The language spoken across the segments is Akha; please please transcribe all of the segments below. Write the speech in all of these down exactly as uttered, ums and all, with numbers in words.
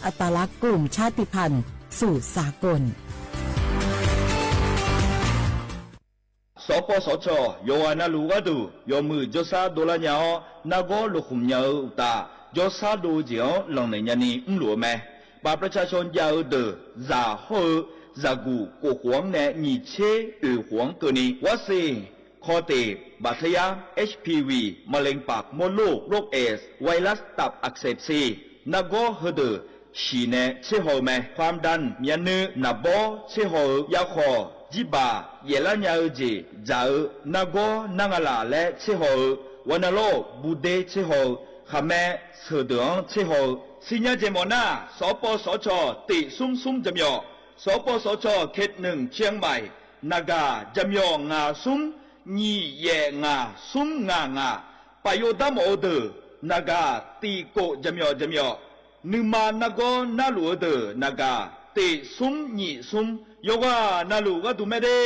อัตลักษณ์กลุ่มชาติพันธุ์สู่สากล สปสช. Yawqghaq navluf gharduq yawmuiq jawrshar dovlar nya-awr, nargawr loqkhmq nya-eu uqtaf, jawrshar dov-eu jeq-anr lanqnaeq nyani mrluf-eu mae. บัตรประชาชน jav-eu deuq zaq hawr-eu zaqguq kof khof-anr nae nyiq tser oeq khof-anr keuvni, วัคซีน คอเตะ บาดทะยัก เอชพีวี มะเร็งปากมดลูก โรคเอดส์ ไวรัสตับอักเสบซี nargawr heudeuq shiq nae tser haw-eu mae. ความดัน myavnuiv naqbawr tser haw-eu, yarkhawq, jirbaq, yaeflar nya-eu jeq dzaq-eu nargawr nar nga laf laer tser haw-eu, วัณโรค buder tser haw-eu, khaqmae sheuqdeuq-anr tser haw-eu. Sirnya jeq mawf nar, สปสช. teq smr smr jaqmyawf, สปสช. เขตหนึ่ง เชียงใหม่ naqgaq jaqmyawf ngaq smr nyiq yaef ngaq smr ngaq ngaq, paf yov dar mawf-eu deuq naqgaq tiq kof jaqmyawf jaqmyawf, nuima nargawr narluf-eu deuq naqgaq teq smr nyiq smr, yawqghaq navluf gharduq mae de.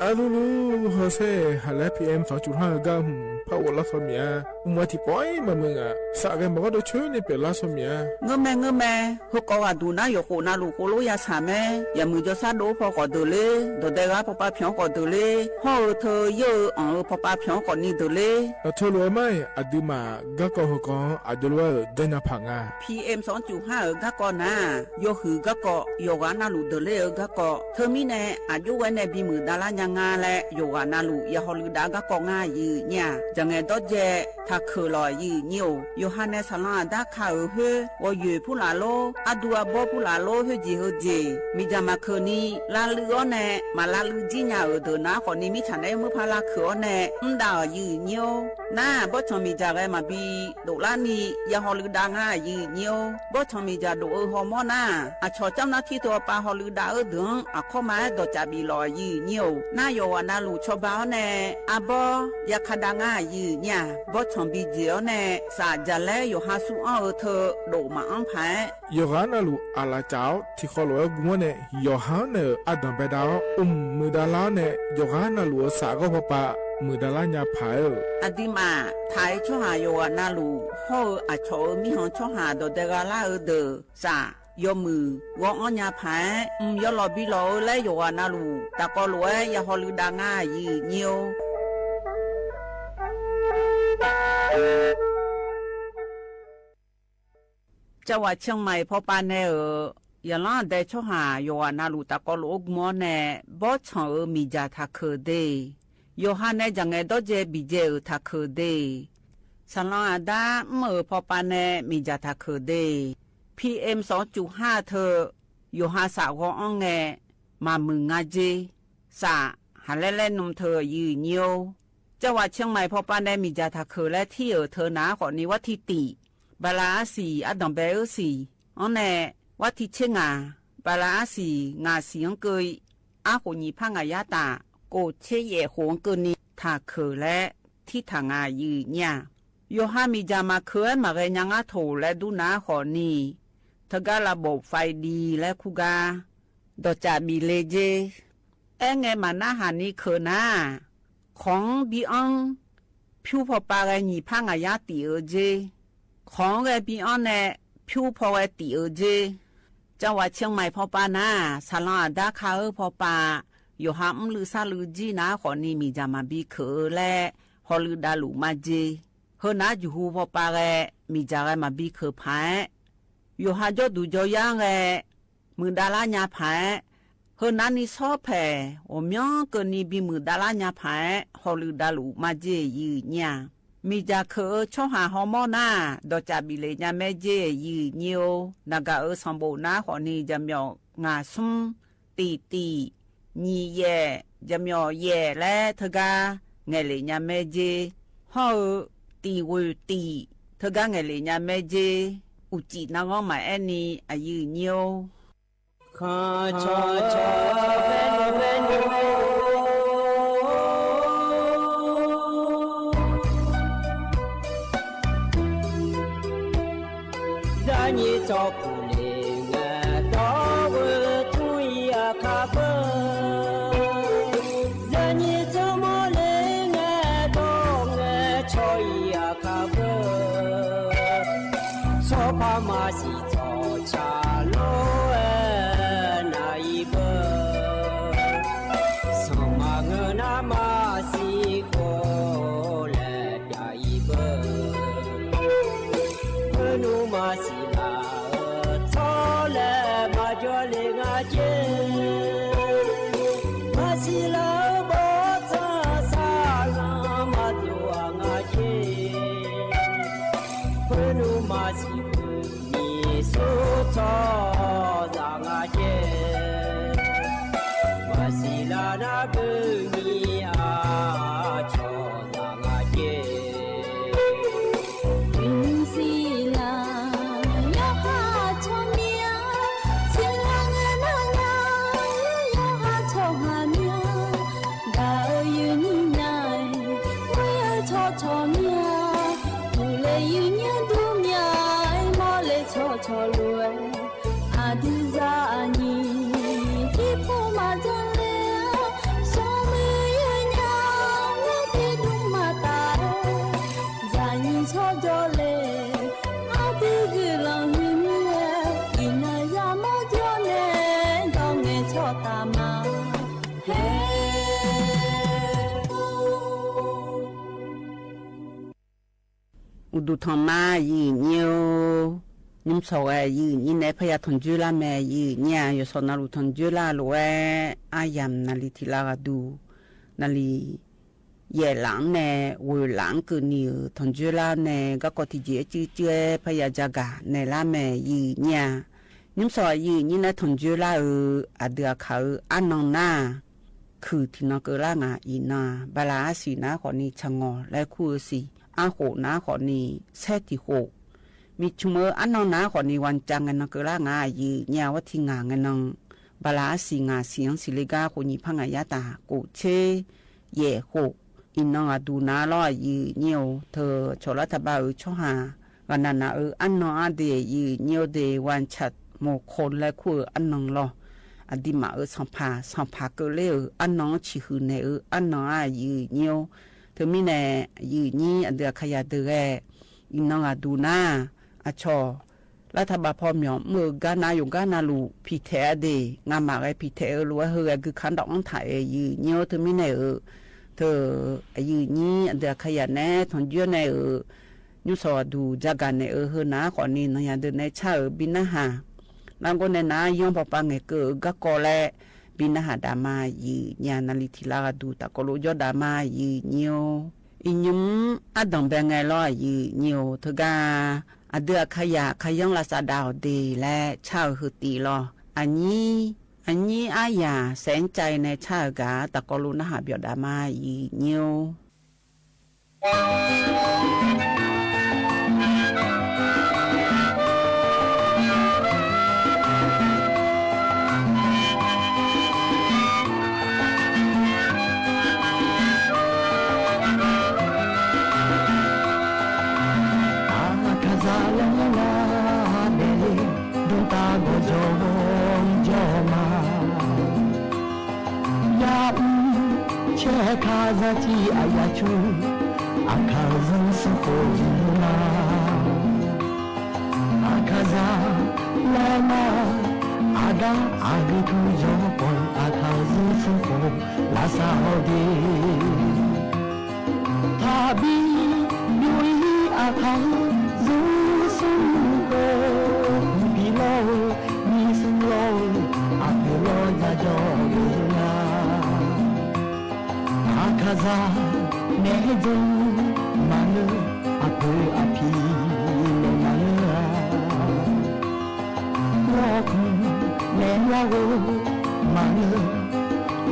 Arnulu hawsher haq laer P M sanqcuf har-eu gar hmq par ghoflar saw miq-a. Mq-a tiqpawf-ir maqmuiq ngaq, saf ghae maqgawr dov coer ni pyeuflar saw miq-a. Ngeurmae ngeurmae, heukawv ghaqduq nar yawqkhof navluf khof lof ya shaq mae. Yaqmuiq jawrshar dov-awr paw khawf deuq ler, dawqdae ghar pawpav pyanq-awr khawf deuq ler, hawr-eu teu yeur-eu anq-eu pawpav pyanq-awr khawf ni deuq ler. Aqteu lof-aer mar-iq aqduimaf garkawv heukawv-anr aqjox lof-aer-euq janrnya paq nga. P M sanqcuf har-euq garkawv nar-aq, yawhuiq garkawv yawqghaq navluf deuq ler-eu garkawv. Teumirnae aqjox ghae nae bimuiq davlar nya nga laer yawqghaq navluf ya hawluiv dav garkawv ngar aqyuif nyir-aq, jaqngaeq dawrjae taqkeuq lawq aqyuif nyir-or. Yawqha nae saqlanr aqdar ka-euq khoer, ghawqyoeq purlaf lor, ardu arbawr purlaf lor, khoerjeq heujeq miqdzaq maqkeuq ni lavluiv-awr nae, maq lavluiv jir nya-euq deuq nar khawf ni mirtsaq naeq-aer murpar lavkeuq-awr nae mr dav-euq aqyuif nyir-or. Nar-aq, bawrtsanq miqdzaq ghae maqbi doflar ni ya hawluiv dav ngar aqyuif nyir-or. Bawrtsanq miqdzaq dof-eu hawmawr nar-aq, aqcawq camr nar tir teu-awr pav hawluiv dav-eu deuq-anr aqkawr ma-aer dawqcaf bif lawq aqyuif nyir-or. Nar yawqghaq navluf cawba-awr nae arbawr ya ka dav ngar aqyuif nyir-aq, bawrtsanq bi jeq-awr nae saf jaqlaer yawqha sur anr-eu teu dof maqanr paq-aer, yawqghaq navluf aqlaf caf-awr tiqkhawf lof-aer gu-awr nae, yawqha-anr naeq-euq ardanq baedav-awr, mq muiqdav lar-awr nae, yawqghaq navluf-euq saf ghawr pawpav muiqdav lar nya paq-aer-euq. Aqduimaf taq-eu tsawrhaq yawqghaq navluf hawr-eu aqcawq-euq mirkhanq tsawrhaq dawqdae gha lar-eu deuq saf yawmuiq ghawr anr nya paq-aer, mq yawlawq bi lawq-eu laer yawqghaq navluf taqkawv lof-aer ya hawluiv dav ngar aqyuif nyir-or. Cavghwaq Ciangmaiq pawpav nae-euq, yaqlanr aqdae tsawrhaq yawqghaq navluf tafkawv lof-aer gm-awr nae, bawrtsanq-euq miqdzaq taqkeuq de. Yawqha nae jaqngaeq dawrdzae biqdzae-euq taqkeuq de. Saqlanr aqdar mr-euq pawpav nae miqdzaq taqkeuq de. P M sanqcuf har teu, yawqha saf ghawr anr ngae, maqmuiq nga jer. Saf haqlaer laer nm teu aqyuif nyir-or. Cavghwaq Ciangmaiq pawpav nae miqdzaq taqkeuq laer tir-euq teu nar khawf ni, warti tiq, bala arsiq ardanq bae-eu siq-anr nae, warti tser ngaq, bala arsiq ngaq siq-anr keuv-i, arkhof nyiq par ngaq yar taf, kof tser yaef khof-anr keuvni taqkeuq laer tirtaq nga aqyuif nyir-aq. Yawqha miqdzaq maqkeuq-aer maqghae nya ngar toq laer dur nar khawf ni, teugar lavbof faiv di laer kur gar dawqcaf bif le jer. Aerngae maqnarhaq ni keuq nar-aq, kawq-anr bi anr, pyur pawpav ghae nyiq par ngaq yar tif-eu jer. Kawq-anr ghae bi anr nae pyur paw ghae tif-eu jer. Cavghwaq Ciangmaiq pawpav nar-aq, saqlanr aqdar ka-eu pawpav, yawqha mrluiv sarluiv jir nar khawf ni miqdzaq maqbi keuq-eu laer hawluiv davluf majer. Heunar juqhu pawpav ghae, miqdzaq ghae maqbi keuq paq-aer, yawqha jawrduq jawryar-anr ghae muiqdav lar nya paq-aer, heunar ni sawr paeq ghawqmyanr keuvni bimuiq davlar nya paq-aer hawluiv davluf majer aqyuif nyir-aq. Miqdzaq keuq-eu tsawrhaq hawmawr nar-aq, dawqcaf bif lef nya maer jer aqyuif nyir-or. Naqgaq-euq sanqbof nar khawf ni jaqmyawf ngaq smr, tiq tiq, nyiq yaef, jaqmyawf yaef laer teugar ngaeqlef nya maer jer. Hawr-eu tiq ghoeq tiq teugar ngaeqlef nya maer jer. Uqcif narghanr maqaer ni aqyuif nyir-or. Khanqcawq cawq bae nymr bae nymr-or, zaqnyiq tsawrpuq le ngae dawr ghoe tmr-ir aqkar beu. Zaqnyiq tsawrmawr le ngae Maqsiq tsawqtsaq lor-aer nar-iq beu, sanqma ngeur nar maqsiq khof laer pyav-iq beu. Khoernmr maqsiq laf-eu tsawrlaer maqjawr le nga jer. Maqsiq laf-eu bawrtsanq saqlanq maqdov-aq nga jer. Khoernmr maqsiq khoerni smr tsawrhaqzaq nga jer. Maqsiq laf nar khoerni aqcawq zaq nga jer. Uqnymr siqlaq yawqha tsawrmyanr, siqlaq ngae nar nya, yawqha tsawrhaq myanr. Gaq-eu yuifnyir nya-aer, ghoer-eu tsawrcawq myanr. Uqle yuifnyir dur mya-aer, mawrle tsawrcawq lof-aer, aqdui zaqnyiq jirpov maqjan le-awr, smrmuiq yawnyaf-awr tiqdmr maqtaf-aer, zaqnyiq tsawrjawr le, aqdui guiqlanq huiqmir-aer, iqnan yamawr jawr nae, dawr ngae tsawrtaf ma. Hae. Uqduq tanqma aqyuif nyir-or, nymrshawq ghae aqyuif nyir nae parya tanqjoer lar mae. Aqyuif nyir-aq, yawshawq navluf tanqjoer lar lof-aer, aryamq naqli tiq lar ghaqduq, naqli yaef laf-anr nae ghoeq laf-anr keuvni-euq tanqjoer lar nae garkawv tiqjeq-aer cuivcuiv-aer parya jagaq naeq lar mae. Aqyuif nyir-aq, nymrshawq aqyuif nyir nae tanqjoer lar-euq aqdui aqkaq-euq arnan nar-aq, kuiq tiqnan keuvlar nga. Iqnan-aq, bala arsiq nar khawfni tsaqngawq laer kur-eu siq, arkhof nar khawfni saer tiq khof, miqcmq-eu arnan nar khawfni wancav ngae nan keuvlar nga. Aqyuif nyir-aq, war tiq ngaq ngae nan, bala arsiq ngaq siq-anr siqle gar khof nyiq par ngaq yar taf khof tser yaef khof, iqnan ghaqduq nar lawr aqyuif nyir-or. Teu cawqlar taqbav-euq tsawrhaq ghaqnaq naq-euq arnan ardeuq aqyuif nyir-or de, wancav moq ko laer kur-eu arnan lawr, aqduimaf-euq sanqpaq sanqpaq keuvler-euq arnan-anr ciqhuiq naeq-eu arnan-aq aqyuif nyir-or. Teumirnae aqyuif nyir aqdui aqkaqyaq deuq ghae, iqnan ghaqduq nar, aqcawq lartaq bafpaw myawq mr-eu gar nar yawqgar navluf piqtaeq-a de, ngamaf ghae piqtaeq-eu lof-aer heu ghae guikaq dawv-anr taq-aer aqyuif nyir-or. Teumirnae-euq teu aqyuif nyir aqdui aqkaqyaq nae tanqjoer nae-euq nymrshawq ghaqduq jagaq naeq-eu heu nar khawfni nanyaf deuq nae car-euq bi narhaq, nargawr nae nar yanr bawpav ngaeqkeuv-euq garkawv laer bi narhaq daf ma. Aqyuif nyir-aq, naqli tiq lar ghaqduq tafkawv lof jawr daf ma. Aqyuif nyir-or, iqnymr ardanq bae ngae lawr aqyuif nyir-or. Teugar aqdui aqkaqyaq aqkaqyanr lavsav dav-awq de laer car-eu heu tiv lawr. Aqnyir, aqnyir aryaq saef-anr cav-ir nae car-euq gaq-anr tafkawv lof narhaq byawf daf ma. Aqyuif nyir-or. Aqkaqzaq laer ngar daefle, dmqtav gawqjawq jawr ma. Ya'mr caer kazar civ aqyaq cur, aqkaqzaq sanrkhof zmq ma. Aqkaqzaq laer ngar, aqgar aqgeu tmr yawkawv-eu aqkaqzaq sanrkhof lavsav-awr de. Taqbi bymr-ir aqkaqzaq sanrkhof, bi lawr-eu, bi smr lawr-eu, aqpoeq lawr yajawr-eu nga. Aqkaqzaq naeq-aer janr maqngeur, aqpoeq aqpiq naeq maqngeur-a. Lawrkmq naeq-aer larghov maqngeur,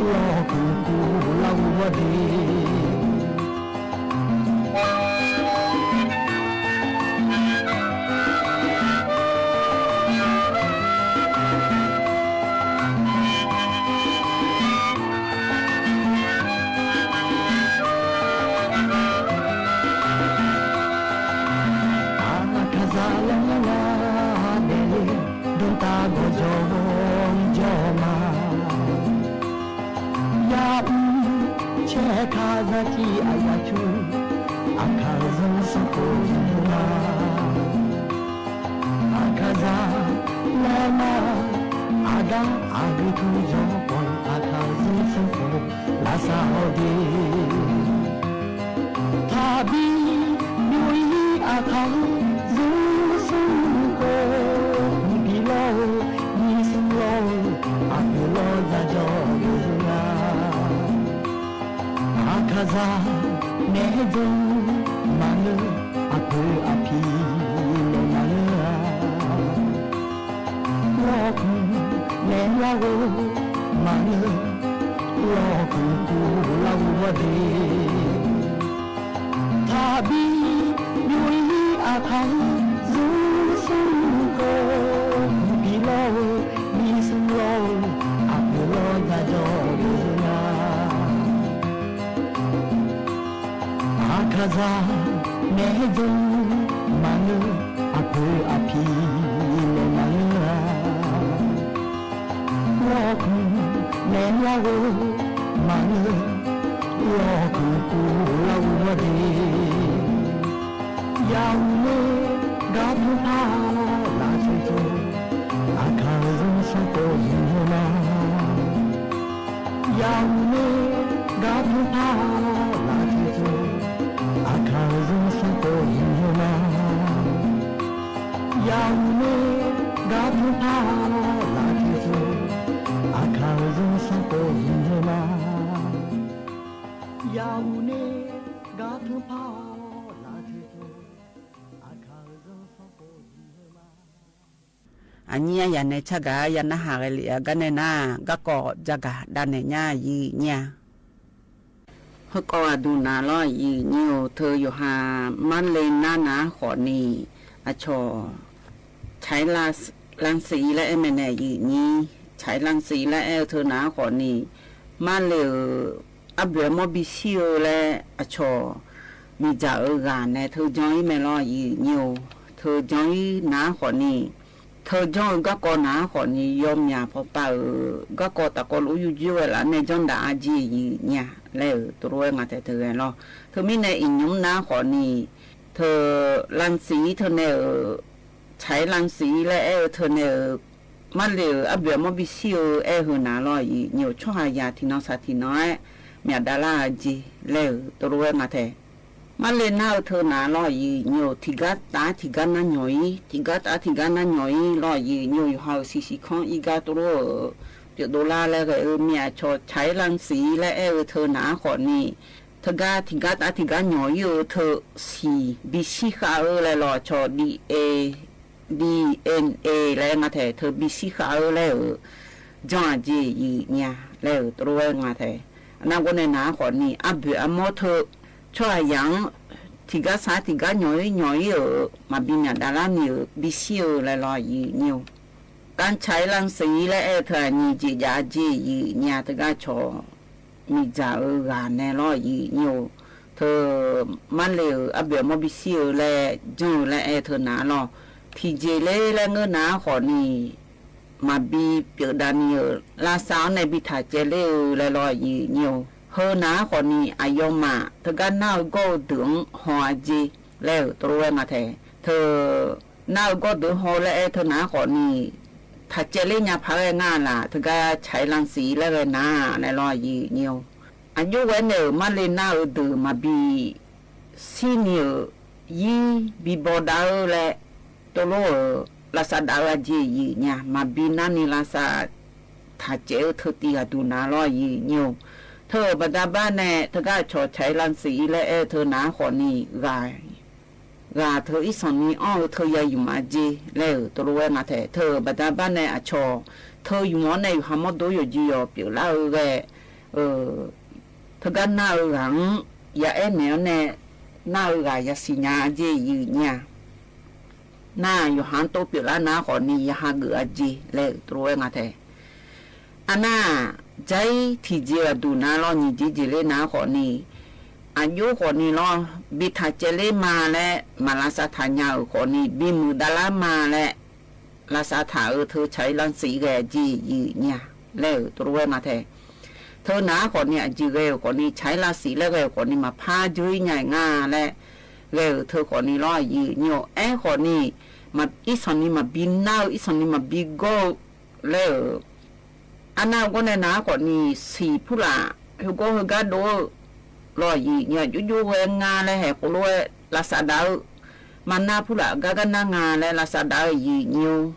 lawrkmq kuv larghov-awr de. Aqkaqzaq laer ngar daefle, dmqtav gawqjawq jawr ma. Ya'mr caer kazar civ aqyaq cur, aqkaqzaq sanrkhof zmq ma. Zaq laer nar, aqda aqgeu teujanr pawf-eu aqkaq zeur smr pov lavsav-awr de. Taqbi byov-ir aqkaq zeur smr pov, bi lawr-eu, bi smr lawr-eu, aqpoeq lawr jajawr-eu nga. Aqkaqzaq naeq-aer janr maqngeur, aqpoeq aqpiq naeq maqngeur-a. Lawrkanq naeq larghov maqngeur, lawrkanq kuv larghov-awr de. Taqbi byov-ir aqkaq zeur smr pov, bi lawr-eu, bi smr lawr-eu, aqpoeq lawr jajawr-eu nga. Aqkaqzaq naeq-aer janr maqngeur, aqpoeq aqpiq naeq maqngeur-a. Lawrkanq naeq larghov maqngeur, lawrkanq kuv larghov-awr de. Yawuiq ler gar tanrpar laftoeq toeq, aqkaq-euq zeur smr pov zmq-eu ma. Yawuiq ler gar tanrpar laftoeq toeq, aqkaq-euq zeur smr pov zmq-eu ma. Yawuiq ler gar tanrpar laftoeq toeq, aqkaq-euq zeur smr pov zmq-eu ma. Yawuiq ler gar tanrpar laftoeq toeq, aqkaq-euq zeur smr pov zmq-eu ma. Aqnyir aryaq nae cargaq-a ya narhaq ghae lef-a gar nae nar, garkawv jagaq davnaeq nya-a, aqyuif nyir-a. Heukawv aqduq naq lawr, aqyuif nyir-or, teu yawqha marle nar naq-anr khawfni, aqcawq tsaq-ir lansiq-ir laer aer mae nae, aqyuif nyir, tsaq-ir lansiq-ir laer aer-eu teu naq-anr khawfni, marle-euq arboeq armawr bishir-eu laer aqcawq miqdzaq-eu ghaq nae teu janr-ir mae lawr, aqyuif nyir-or, teu janr-ir naq-anr khawfni, teu janr-eu garkawv naq-anr khawfni, yawmyaq pawpav-euq garkawv tafkawv lof yurjir ghae laf nae janrdaf-a jeq, aqyuif nyir-a laer-euq tov lof-aer nga tae teu ghae lawr. Teumirnae iqnymr nar-anr khawfni, teu lansiq-ir teu nae-euq, tsaq-ir lansiq-ir laer aer-eu teu nae-euq, marle-euq arboeq armawr bishir-eu aer-eu heu naq lawr, aqyuif nyir-or, tsawrhaqzaq tiqnan saq tiqnan-aer myaqdav lar-a jeq laer-euq tov lof-aer nga tae. Marle nar-eu teu naq lawr, aqyuif nyir-or, tiqgar taf-aer tiqgar nar nyawq-ir, tiqgar taf-aer tiqgar nar nyawq-ir lawr, aqyuif nyir-or, yawqha-euq siqsiq kanr ir gar tov lof-euq pyeufdov lar laer ghae-eu mir-aq, aqcawq tsaq-ir lansiq-ir laer aer-eu teu naq-anr khawfni, teugar tiqgar taf-aer tiqgar nyawq-ir-eu teu siq bishir khav-eu laer lawr, aqcawq D A, D N A laer nga tae teu bishir khav-eu laer-euq janr-aq jeq, aqyuif nyir-a laer-euq tov lof-aer nga tae. Aqnar gawr nae naq-anr khawfni, arboeq armawr teu tsawrhaqzaq-anr tiqgar saq-aer tiqgar nyawq-ir nyawq-ir-euq maqbi myaqdav lar ni-euq bishir-eu laer lawr, aqyuif nyir-or, gar tsaq-ir lansiq-ir laer aer-eu teu aqnyiq jeq jav-a jeq, aqyuif nyir-a, teugar cawq miqdzaq-eu ghaq nae lawr, aqyuif nyir-or, teu marle-euq arboeq armawr bishir-eu laer janr-eu laer aer-eu teu naq lawr, tiqjeq ler laer ngeur naq-anr khawfni, maqbi pyeufdav ni-euq lavsav-anr nae bi taq caev ler-eu laer lawr, aqyuif nyir-or, heu naq-anr khawfni, aqyawfmaf teugar nar-eu gawr-eu deuq-anr haw-a jeq laer-euq tov lof-aer nga tae. Teu nar-eu gawr deuq-anr haw laer aer-eu teu naq-anr khawfni, taq caev ler nya paq-aer ghae ngar laf, teugar tsaq-ir lansiq-ir laer ghae nar laer lawr, aqyuif nyir-or, aqjox ghae nae-euq marle nar-eu deuq maqbi shir ni-euq, ir bi bawdav-eu laer, tov lof-euq lavsav dav-eu aqjeq, aqyuif nyir-a, maqbi nar ni lavsav taq caev-eu teu tiv ghaq duq naq lawr, aqyuif nyir-or, teu-euq baqda bar nae teugar aqcawq tsaq-ir lansiq-ir laer aer-eu teu naq-anr khawfni, ghaq ghaq teu irsanq ni anr-eu teu ya yumq-a jeq laer-euq tov lof-aer nga tae. Teu-euq baqda bar nae aqcawq teu yumq-anr nae yawqha mawrdo yawqjeq yawq pyeuflar-eu ghae, teugar nar-eu ghaq-anr ya aer naeq-awr nae, nar-eu ghaq yasiq nya-a jeq, aqyuif nyir-a. Nar yawqha-anr tov pyeuflar nar khawfni ya hageuf-a jeq laer-euq tov lof-aer nga tae. Aqnar-aq, jair tiqjeq-eu aqduq naq lawr, nyiq jeq jeq ler nar khawfni, aqjox khawfni lawr, bi taq caev ler ma laer maq lavsav taq nya-euq khawfni, bimuiq davlar ma laer lavsav taq-eu teu tsaq-ir lansiq ghae jeq, aqyuif nyir-a, laer-euq tov lof-aer nga tae. Teu naq-anr khawfni, aqjeq ghae-euq khawfni, tsaq-ir lansiq laer ghae-euq khawfni, maqpar dzeur-ir nya-iq nga laer ghae-euq teu khawfni lawr, aqyuif nyir-or, aer khawfni, irsanq ni maqbi nar-eu, irsanq ni maqbi gawr-eu laer-euq, arnar-eu gawr nae nar khawfni siq purlaf, heugawr heugar dov-eu lawr aqyuif aqnyir-aq, jovjov ghae nga laer haeq khof lof-aer lavsav daq-eu, maqnar purlaf gar gar nar nga laer lavsav daq-eu aqyuif aqnyir-or,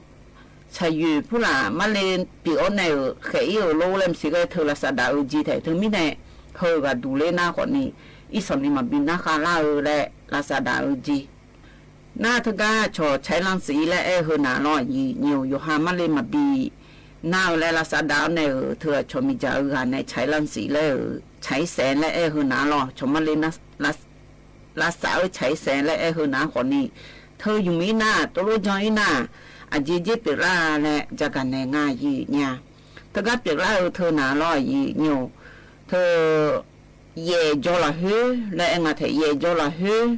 shaqyoeq purlaf marle pyeuf-awr nae-euq khaeq-ir-euq lor laer maqsiq ghae teu lavsav daq-eu jeq taef teumirnae, heu ghaq duq ler nar khawfni irsanq ni maqbi nar khavlar-eu laer lavsav daq-eu jeq. Nar teugar cawq tsaq-ir lan siq-ir laer aer-eu heu nar lawr aqyuif aqnyir-or, yawqha marle maqbi nar-eu laer lavsav daq-awr nae-euq teu aqcawq miqdzaq-eu ghaq nae tsaq-ir lan siq laer-euq tsaq-ir saef laer aer-eu heu nar lawr, cawq marle lavsav-eu tsaq-ir saef laer aer-eu heu nar khawfni, teu yumq-ir nar, tov lof jan-ir nar, aqjeq jer pyeuflar laer jagaq naeq nga aqyuif aqnyir-a. Teugar pyeuflar-eu teu nar lawr aqyuif aqnyir-or, teu yaef jaw lafkhoer laer aer nga taef, yaef jaw lafkhoer,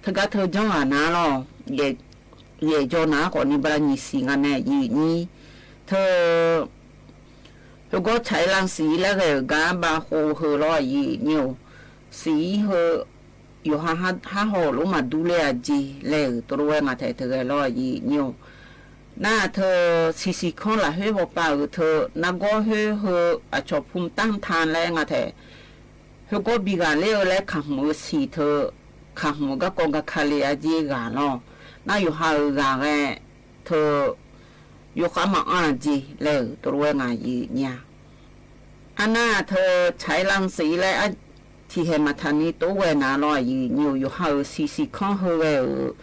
teugar teu janr ghaq nar lawr, yaef jaw nar khawfni bala nyiq siq nga nae aqyuif aqnyir, teu heugawr tsaq-ir lan siq-ir laer ghae-euq gar bav khov heu lawr aqyuif aqnyir-or, siq-ir heu yawqha har haw-euq lof maqdur ler-a jeq laer-euq tov lof-aer nga taef teu ghae lawr aqyuif aqnyir-or. Nar teu siqsiq kanr lafkhoer hawpav-euq teu nargawr khoer heu aqcawq pumq tanr ta laer nga taef, heugawr bi ghaqler-eu laer kaqhmq-eu siq teu, kaqhmq-eu garkawv gaka le-a jeq ghaq lawr. Nar yawqha-euq ghaq ghae teu yawkhav maqanr-a jeq laer-euq tov lof-aer nga aqyuif aqnyir-a. Arnar teu tsaq-ir lan siq-ir laer tiqhaeq maqtaqni tov ghae nar lawr aqyuif aqnyir-or, yawqha-euq siqsiq kanr heu ghae-euq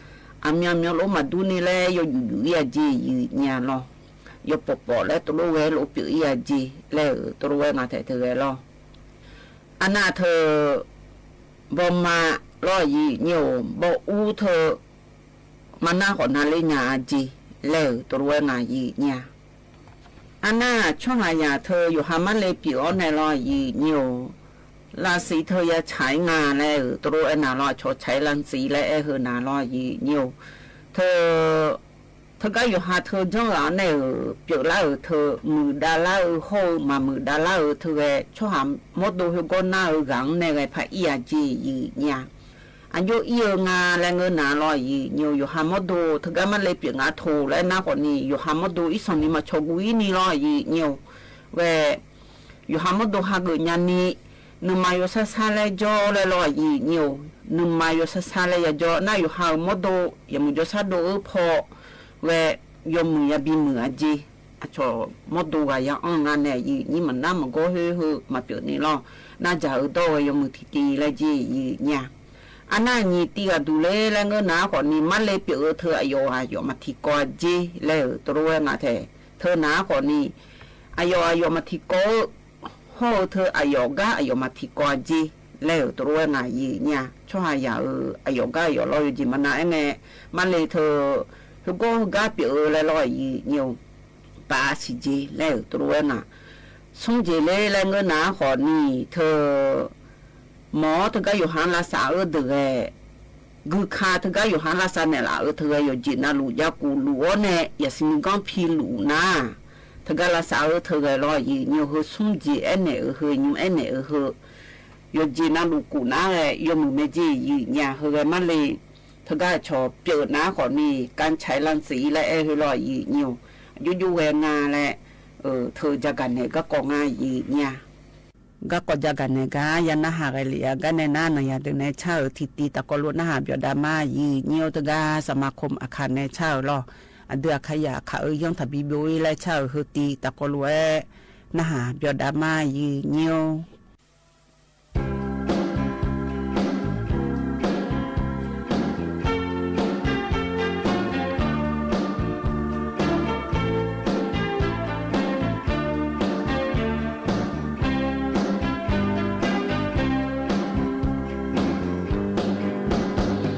aqmyanluf maqdur ni laer yawjuf juf-ir-a jeq aqyuif aqnyir-a lawr. Yawpawf pawf laer tov lof ghae lof pyeuf-ir-a jeq laer-euq tov lof-aer nga taef teu ghae lawr. Arnar teu bawma lawr aqyuif aqnyir-or, bawur teu maqnar khawf nar ler nya-a jeq laer-euq tov lof-aer nga aqyuif aqnyir-a. Arnar tsawrhaqzaq teu yawqha marle pyeuf-awr nae lawr aqyuif aqnyir-or, lavsiq teu ya tsaq-ir nga laer-euq tov lof-aer nar lawr, aqcawq tsaq-ir lan siq-ir laer aer-eu heu nar lawr aqyuif aqnyir-or, teu teugar yawqha teu janr ghaq-anr nae-euq pyeuflar-euq teu muiqdav lar-eu hawr-eu maqmuiqdav lar-eu teu ghae tsawrhaq mawrdo heugawr nar-eu ghaq-anr nae ghae par ir-a jeq aqyuif aqnyir-a. Aqjox ir-eu nga laer ngeur nar lawr aqyuif aqnyir-or, yawqha mawrdo teugar marle pyeuf nga toq laer nar khawfni, yawqha mawrdo irsanq ni maqcawq guv-ir ni lawr aqyuif aqnyir-or, ghae yawqha mawrdo hageuf nyani, nuima yawsar sar laer jawr laer lawr aqyuif aqnyir-or, nuima yawsar sar laer yajawr nar yawqha-euq mawrdo yawmuiq jawrshar dov-eu paw ghae yawmuiq yabi muiq-a jeq. Aqcawq mawrdo ghaq ya anr nga nae aqyuif aqnyir maqnar maqgawr khoer heu maqpyeuf ni lawr. Nardzaq-eu dawr ghae yawmuiq tiqtiv laer jeq aqyuif aqnyir-a. Arnar nyiq tiv ghaq duq ler laer ngeur nar khawfni marle pyeuf-eu teu aqyawf aqyawf maqtiqkawv-a jeq laer-euq tov lof-aer nga taef teu nar khawfni, aqyawf aqyawf maqtiqkawv-eu hawr-eu teu aqyawf gar aqyawf maqtiqkawv-a jeq laer-euq tov lof-aer nga aqyuif aqnyir-a. Tsawrhaqzaq-euq aqyawf gar aqyawf lawr yawjeq maqnav aer ngae, marle teu heugawr heugar pyeuf-eu laer lawr aqyuif aqnyir-or, pav siqjeq laer-euq tov lof-aer nga. Smr jeq ler laer ngeur nar khawfni teu mawr-awr teugar yawqha-anr lavsav-eu deuq ghae, guika teugar yawqha-anr lavsav naeqlaf-eu teu ghae yawqjeq navluf jav kuf luf-awr nae yaqsiq nuiganr pi luf nar, teugar lavsav-eu teu ghae lawr aqyuif aqnyir-or, heu smr jeq aernaeq-euq heu nymr aernaeq-euq heu yawqjeq navluf kuf nar ghae yawmuiq mae jeq aqyuif aqnyir-a. Heu ghae marle teugar aqcawq pyeuf nar khawfni, kanr tsaq-ir lan siq-ir laer aer-eu heu lawr aqyuif aqnyir-or, aqjox jox ghae nga laer teu jagaq naeq garkawv ngar aqyuif aqnyir-a. Garkawv jagaq naeq gar ya narhaq ghae lef-a gar nae nar, naqyaq deuq nae car-euq tiqtiv tafkawv lof narhaq byawf dav ma aqyuif aqnyir-or, teugar saqma kov aqkaq nae car-euq lawr. Aqdui aqkaq yaq aqkaq-euq yanr taqbi byov-ir laer car-euq heu tiv tafkawv lof-aer narhaq byawf dav ma aqyuif aqnyir-or.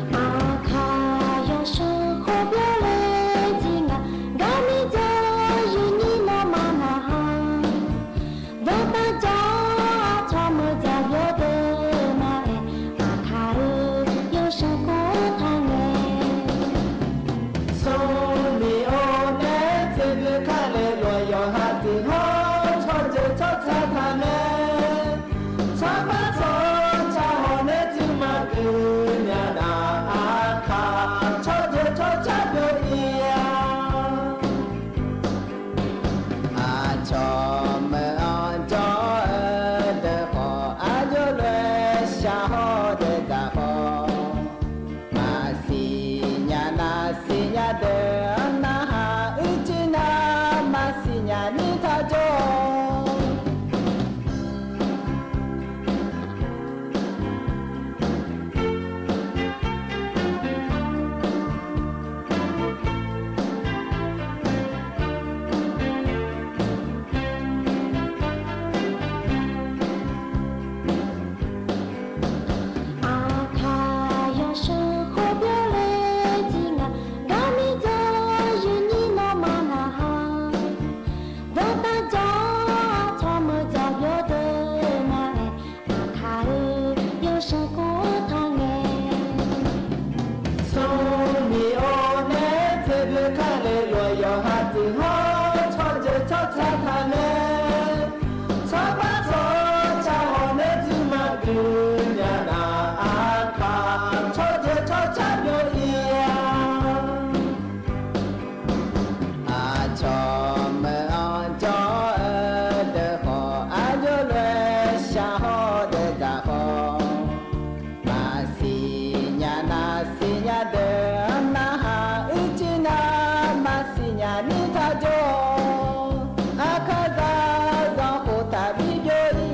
Aqkaq yawsanr khawf byawlaer jir ngaq, garmir dzawr yuni nawmaf naqha, dawqtaq dzawr Aqdeuq-anr narhaq uicuiv nar maqsiq nya ni taq jawr-awq. Aqkaqzaq zanqkhof taqbi jawr-ir.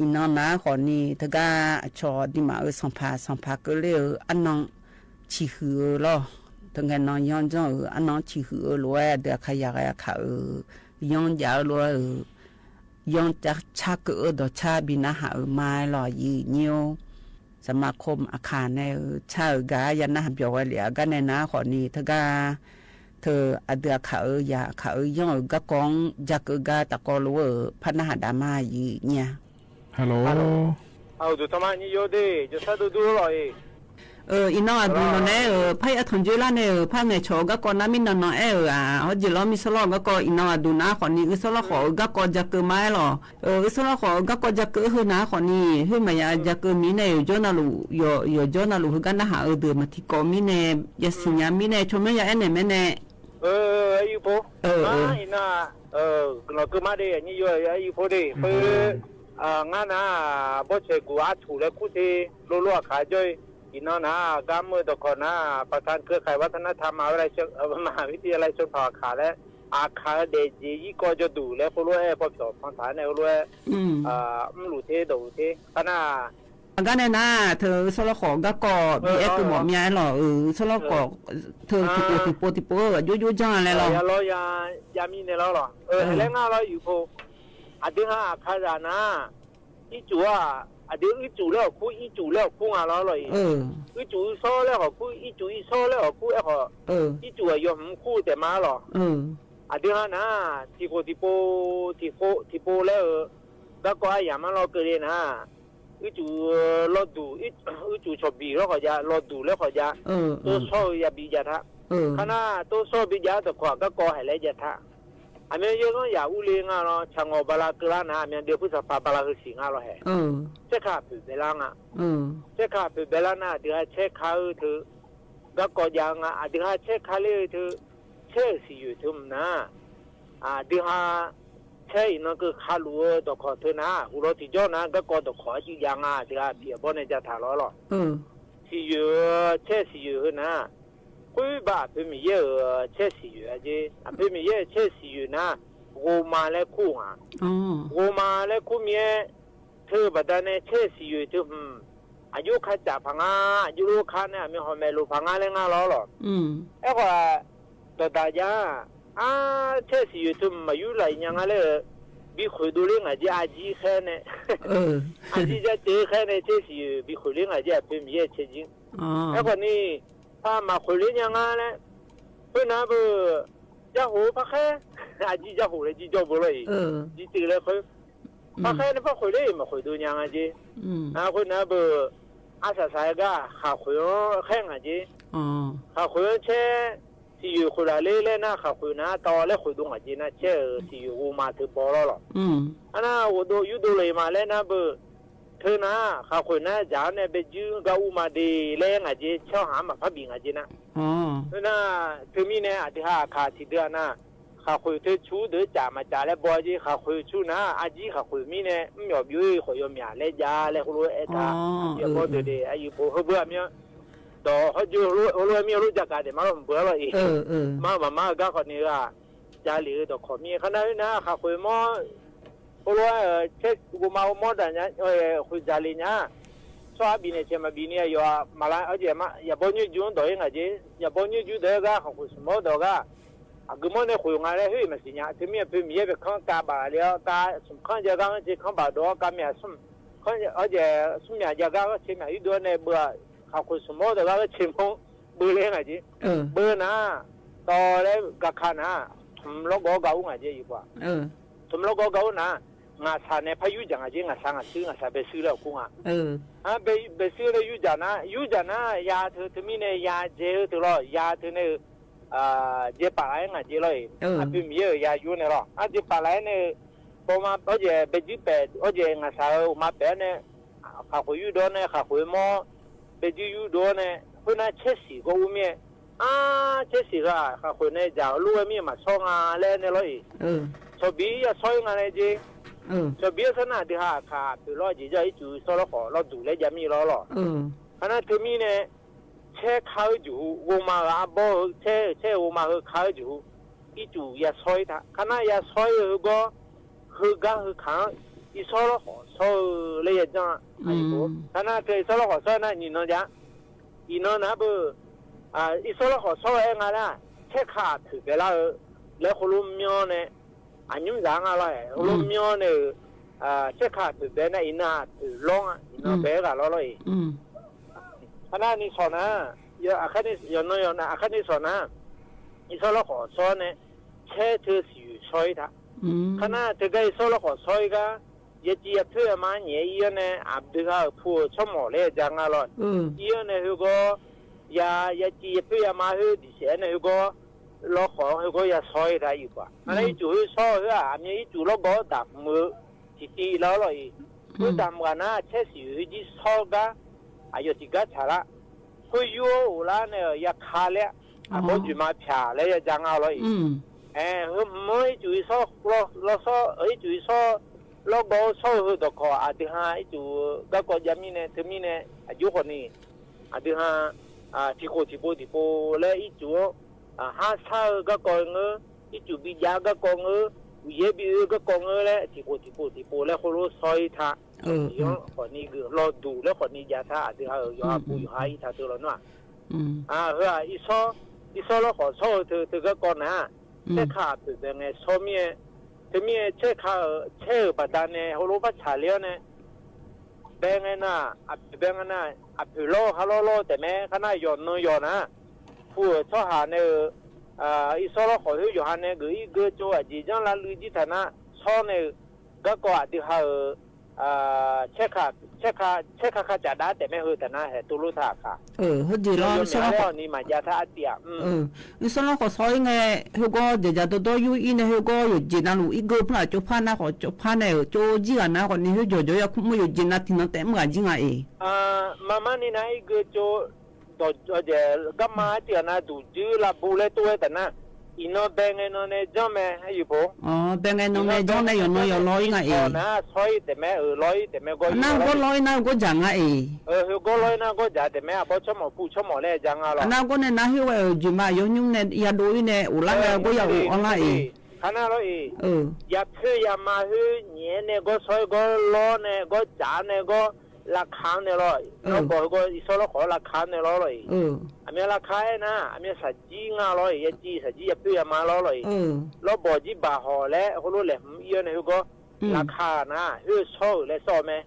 Iqnan nar khawfni teugar aqcawq dima-euq sanqpaq sanqpaq keuvler-eu arnan ciqhuiq-eu lawr. Teungae nan yanr janr-euq arnan ciqhuiq-eu lof-aer aqdui aqkaq yaqghae aqkaq-euq yanr jav-eu lof-aer-euq yanr car keuv-eu dawqcar bi narhaq-euq ma-aer lawq, aqyuif nyir-or. Saqmaqkov aqkaq nae-euq car-euq gaq-ar ya narhaq byawq ghae lef-a gar nae nar khawfni teugar teu aqdui aqkaq-euq yaq aqkaq-euq yanr-euq garkawv-anr ja keuv gar tafkawv lof-aer-euq par narhaq dav ma, aqyuif nyir-a. Aqduq tanqma nyir yawr de, jawrsar dur dur lawq-iq. Iqnan aqduq nawq nae-euq parya tanqjoe lar nae-euq par ngaeqcawq-eu garkawv nar mirnan nan aer-euq-aq, hawjeq lawr mir sawrlawr-eu garkawv iqnan aqduq nar khawfni uir sawrlawr khawf-euq garkawv ja keuv ma-aer lawq. Uir sawrlawr khawf-euq garkawv ja keuv-eu heu nar khawfni khoer maqya ja keuv mirnae yawqjawr navluf, yawqjawr navluf heugar narhaq-eu deuq maqtiqkawv mirnae, yasiq nya mirnae tsawrmyanr ya aernaeq mae nae. Iqnan guiqlanq keuv mar de, aqnyir yawr-eu iqnan khoer de khoer, ngar nar-aq bawrtsaeq guq artuq laer kur te, lorlof aqkaq jawr-ir. Iqnan nar-aq gar mr-eu dawqkawq nar-aq ประธานเครือข่ายวัฒนธรรมมหาวิทยาลัยชนเผ่าอาขา laer, aqkaq-eu daefjeq irkawv jawrduq laer khoerlof-aer paw pyawq pan taq-aer nae heulof-aer mrluf te dawqluf te kar nar-aq, aqgar nae nar teu sawrlawr khawf garkawv bi aer keuv mawf mya-aer lawq. Sawrlawr khawf teu tiqpov tiqpov tiqpov-eu ghaq jov jov janr-a laer lawq. Ya lawr ya, ya mirnae lawr lawq. Laer ngar lawr iqpov, aqdui ha aqkaqzaq nar ircuf-aq, aqdui uircuf laer hawq kur, ircuf laer hawq kur nga lawr lawq-iq. Uircuf uirsawr laer hawq kur, ircuf irsawr laer hawq kur aerkhawf, ircuf-aq yawhmq kur-eu taef ma lawq. Aqdui ha nar tiqkhof tiqpov, tiqkhof tiqpov laer-eu garkawv aryamq mar lawr keuvle nar, uircuf lawrduq, uircuf cawqbiq lawr khawf jav, lawrduq laer khawf jav, tov shawr-eu yabi jav ta. Kar nar tov shawr-eu bi jav-ar dawqkawq-aq garkawv haeq laer jav ta. Aqmyan yaer zanr yaq urle nga lawr, tsaq ngawq bala keuvlar nar aqmyan deuv puirsaq paq bala heu siq nga lawr haeq. Caerka poeq baelar nga. Caerka poeq baelar nar aqdui ha caer ka-eu teu garkawv jav-eu nga, aqdui ha caer ka ler-eu teu, caer-euq siqyoeq teu mq nar, aqdui ha caer iqnan keuv ka luf-eu dawqkawq teu nar, uqlawr tiqjawr nar garkawv dawqkawq-aer civ jav nga, aqdui ha piq aqbawr nae jav taq lawr lawq. Siqyoeq-eu caer siqyoeq heu nar, khoer ba aqpoeq Miqyaer-euq caer siqyoeq-a jer. Aqpoeq Miqyaer-euq caer siqyoeq nar, ghoma laer kur nga. Ghoma laer kur mir-aer, teu-eu baqdanae caer siqyoeq teu hmq, aqjox ka caf paq nga, aqjox lof ka nae aqmyan hawq maeqlof paq nga laer ngar lawr lawq. Aerkhawf, dawqdaq jav-a, ar caer siqyoeq teu hmq maqyur laf-iq nya nga laer-eu, bi khoeqdov ler ngaq jer arjir khaer nae, arjir jar teuv khaer nae caer siqyoeq bi khoeq ler ngaq jer aqpoeq Miqyaer caer jir. Aerkhawf ni, par maqkhoeq ler nya nga laer, khoernar beu, jarkhof-eu par khaer, arjir jarkhof laer jir jawr beu lawr-iq, jir teuv laer khoer, par khaer nae par khoeq ler-iq maqkhoeq dov nya nga jer. Khoernar beu, arsaq saq-aer gar khaqkhoeq-anr khaer ngaq jer. Khaqkhoeq-anr caer, siqyoeq khoeq laf ler laer nar khaqkhoeq nar tawv laer khoeqdov ngaq jer nar caer-euq siqyoeq ghoma teu baw lawr lawq. Arnar ghofdov yurdov le ma laer nar beu, teu nar khaqkhoeq nar dzaq-anr nae bae juir gar ur ma de laer ngaq jer, tsawrhaq-anr maqpar bif ngaq jer nar. Khoernar, teumirnae aqdui ha aqkaq tiqdui-aq nar, khaqkhoeq teu cu deuq-aer caf maqcaf laer baw-a jer, khaqkhoeq cu nar arjir khaqkhoeq mirnae mr myawf byov-ir khawf yawmyaq laer jav laer heulof-aer aertaq. Aqyawf baw deuq de, aqyuif pov heubeuf aqmyan dawq hawrjeuq heulof-aer mir heulof jagaq daef ma lawr mqbeuq-ar lawr-iq. Ma-eu maqma-eu gar khawf ni-eu-aq, jalef-eu dawqkawq mir-aer kharnar khoernar khaqkhoeq mawr heulof-aer-euq caer ghoma-eu mawr daq nya, khoeq dzaqle nya-a. Tsawrhaq bifnaeq caeq maqbif ni aqyawf-aq maqla-a jeq ma. Yaqbawr nyoerjur-anr dawq-ir ngaq jer, yaqbawr nyoerjur dawq-aer gar khaqkhoeq smq mawr dawq gar, aqgeu mawr nae khoeq nga laer khoer-iq maqsiq nya. Teumir aqpoeq Miqyaer bae kanr kav baf le-awr kav smq kanr jav gar ghanrcae kanr baf dov-awr kav myaq smr, smr myaq jav gar ghanrcae myaq yurdov-awr nae beu-aq, khaqkhoeq smq mawr dawq gar ghanrcae mawr beu laer ngaq jer. Beu nar, tawv laer gaka nar, tmq lawrgawv-awr ga ur ngaq jer yuf pov-aq. Tmq lawrgawv-awr ga ur nar, ngaqshaq nae par yurdzaq nga jeq, ngaqshaq ngaqshuir, ngaqshaq baesuir laer awq kur nga. Baesuir laer yurdzaq nar, yurdzaq nar ya teu teumirnae ya dzae-eu teu lawr, ya teu nae-eu dzae paf laf-aer ngaq jeq lawr-iq. Aqpoeq Miqyaer-euq ya yur nae lawr, ar dzae paf laf-aer nae-eu bawma awrjaeq baejuir paef, awrjaeq ngaqshaq-euq uqma paef-awr nae, khaqkhoeq yurdov-awr nae khaqkhoeq mawr, baejuir yurdov-awr nae, khoernar caer siq gawr ur mir-aer, ar caer siq heu-aq khaqkhoeq nae dzaq-eu lof-aer mir-eu maqshawr nga laer nae lawr-iq. Cawqbir ya shawr-ir nga laer jeq. Cawqbir-awr sar nar aqdui ha aqkaq poeq lawr jeq jawr ircuf sawr lawrkhawf lawrduq laer jav mir lawr lawr. Kharnar teumirnae caer ka-eu jeqhu, ghovma-euq arbawr heu caer-eu, caer-eu ghovma heu ka-eu jeqhu, ircuf ya shawr-ir ta. Kharnar ya shawr-ir-eu heugawr, heugar heukaq-anr irsawr lawrkhawf shawr-eu laer ya janr-a. Kharnar teu irsawr lawrkhawf shawr-eu nar nyiq nan jav. Iqnan nar beu, irsawr lawrkhawf shawr-eu aer nga nar, caer ka aqpoeq baelar-eu laer khoerlof myanr nae, aqnymr zaq-anr nga lawr-aer khoerlof myanr nae-euq, caer ka aqpoeq bae nar iqnan aqpoeq lawr-a, iqnan bae-aer ghaq lawr lawr-iq. Kharnar ni sawq nar, yawqnan yawqnan aqkar ni sawq nar, irsawr lawrkhawf shawr nae, caer teu siqyoeq shawr-ir ta. Kharnar teugar irsawr lawrkhawf shawr-ir gar, yaciv yapoer yama-anr nyaef-ir-awr nae aqdui ha-euq pu-euq tsawrmawq laer ya ja nga lawr. Ir-awr nae heugawr, ya, yaciv yapoer yama khoer diqsaef-aer nae heugawr, lawrkhawf-anr heugawr ya shawr-ir ta iq paq. Nar ircuf khoer shawr-eu khoer-aq aqmyan ircuf lawrgawv-anr damq-eu tiqtiv lar-awr lawr-iq. Khoer damq ghaq nar caer siqyoeq khoer jir shawr gar, aqyawf tiqgar tsaqlar. Khoer yur-awr ghoflar nae-euq ya ka laer, aqbawr joeqma pyaq laer ya ja nga lawr-iq. Aer, heu hmq-anr ircuf irsawr lawr shawr, ircuf irsawr lawrgawv-awr shawr-eu heu dawqkawq aqdui ha ircuf-eu garkawv jav mirnae teumirnae aqjox khawfni, aqdui ha tiqkhof tiqpov tiqpov laer ircuf-anr, har shar-eu garkawv ngeur, ircuf bijav-eu garkawv ngeur, uqyaer bi oe-eu garkawv ngeur laer tiqkhof tiqpov tiqpov laer khoerlof shawr-ir ta. Iq-anr khawfni geuf lawrduq laer khawfni jav ta aqdui ha-euq yawqha pov yawqha ir ta teu lawnmr-aq. Heu-aq, irsawr lawrkhawf shawr-eu teu teu garkawv nar, caer ka aqpoeq bae ngae shawr mir-aer, teumirnae caer ka-euq caer-euq baqdanae heulof par tsaqler-awr nae, bae ngae nar, aqpoeq bae ngae nar, aqpoeq lawr-eu kha lawr lawr-eu taef mae. Kharnar yawqnan yawq nar, pu-euq tsawrhaq nae-euq irsawr lawrkhawf khoer yawqha nae geuf ir geu tsov aqjeq janr lavluiv jir taq nar shawr nae-euq garkawv aqdui ha-euq caer ka, caer ka ka caf dav taef mae heu taq nar haeq tov lof ta aqkaq. Heujeq lawr, irsawr lawrkhawf ni maqjav ta artiv-aq. Irsawr lawrkhawf shawr-ir ngae, heugawr dzaqdzaq dawrdawr yur-ir nae heugawr yawqjeq navluf ir geu paq tsov par nar khawf tsov par nae-euq tsov jir ghaq nar khawfni khoer jawqjawq ya kur mr yawqjeq nav tiqnan taef mr ghaq jir nga-iq. Maqmar ni nar ir geu tsov dawq, garma artiv ghaq nav duq juir lavbu laer tov-aer taf nar, iqnan bae ngae nan nae janr mae, aryuq pov. Bae ngae nan nae janr nae yawqnan yawq lawr-ir nga-iq. Nar shawr-ir taef mae, euq lawr-ir taef mae, gawr nar gawr lawr-ir nar gawr dzaq nga-iq. Heugawr lawr-ir nar gawr dzaq taef mae, aqbawr tsawrmawq pu tsawrmawq laer ja nga lawr. Nar gawr nae nar khoer ghae-euq jeqma aqyawf nymr nae ya dov-ir nae ghoflar nae gawr ya ghof-awr lar-iq. Kharnar lawr-iq, yapoer yama khoer nyaef-aer nae gawr shawr-ir gawr lawr nae gawr dzaq-awr nae gawr lavka-anr nae lawr. Nawr bawq heugawr irsawr lawrkhawf-awr lavka-anr nae lawr lawr-iq. Aqmyan lavka-aer nar aqmyan shaqjir nga lawr-iq, yaciv shaqjir yapoer yama lawr lawr-iq. Lawrbawq jir baq hawq laer heulof laeqhmq ir-awr nae heugawr lavka nar khoer shawr-euq laer sawr-eu mae.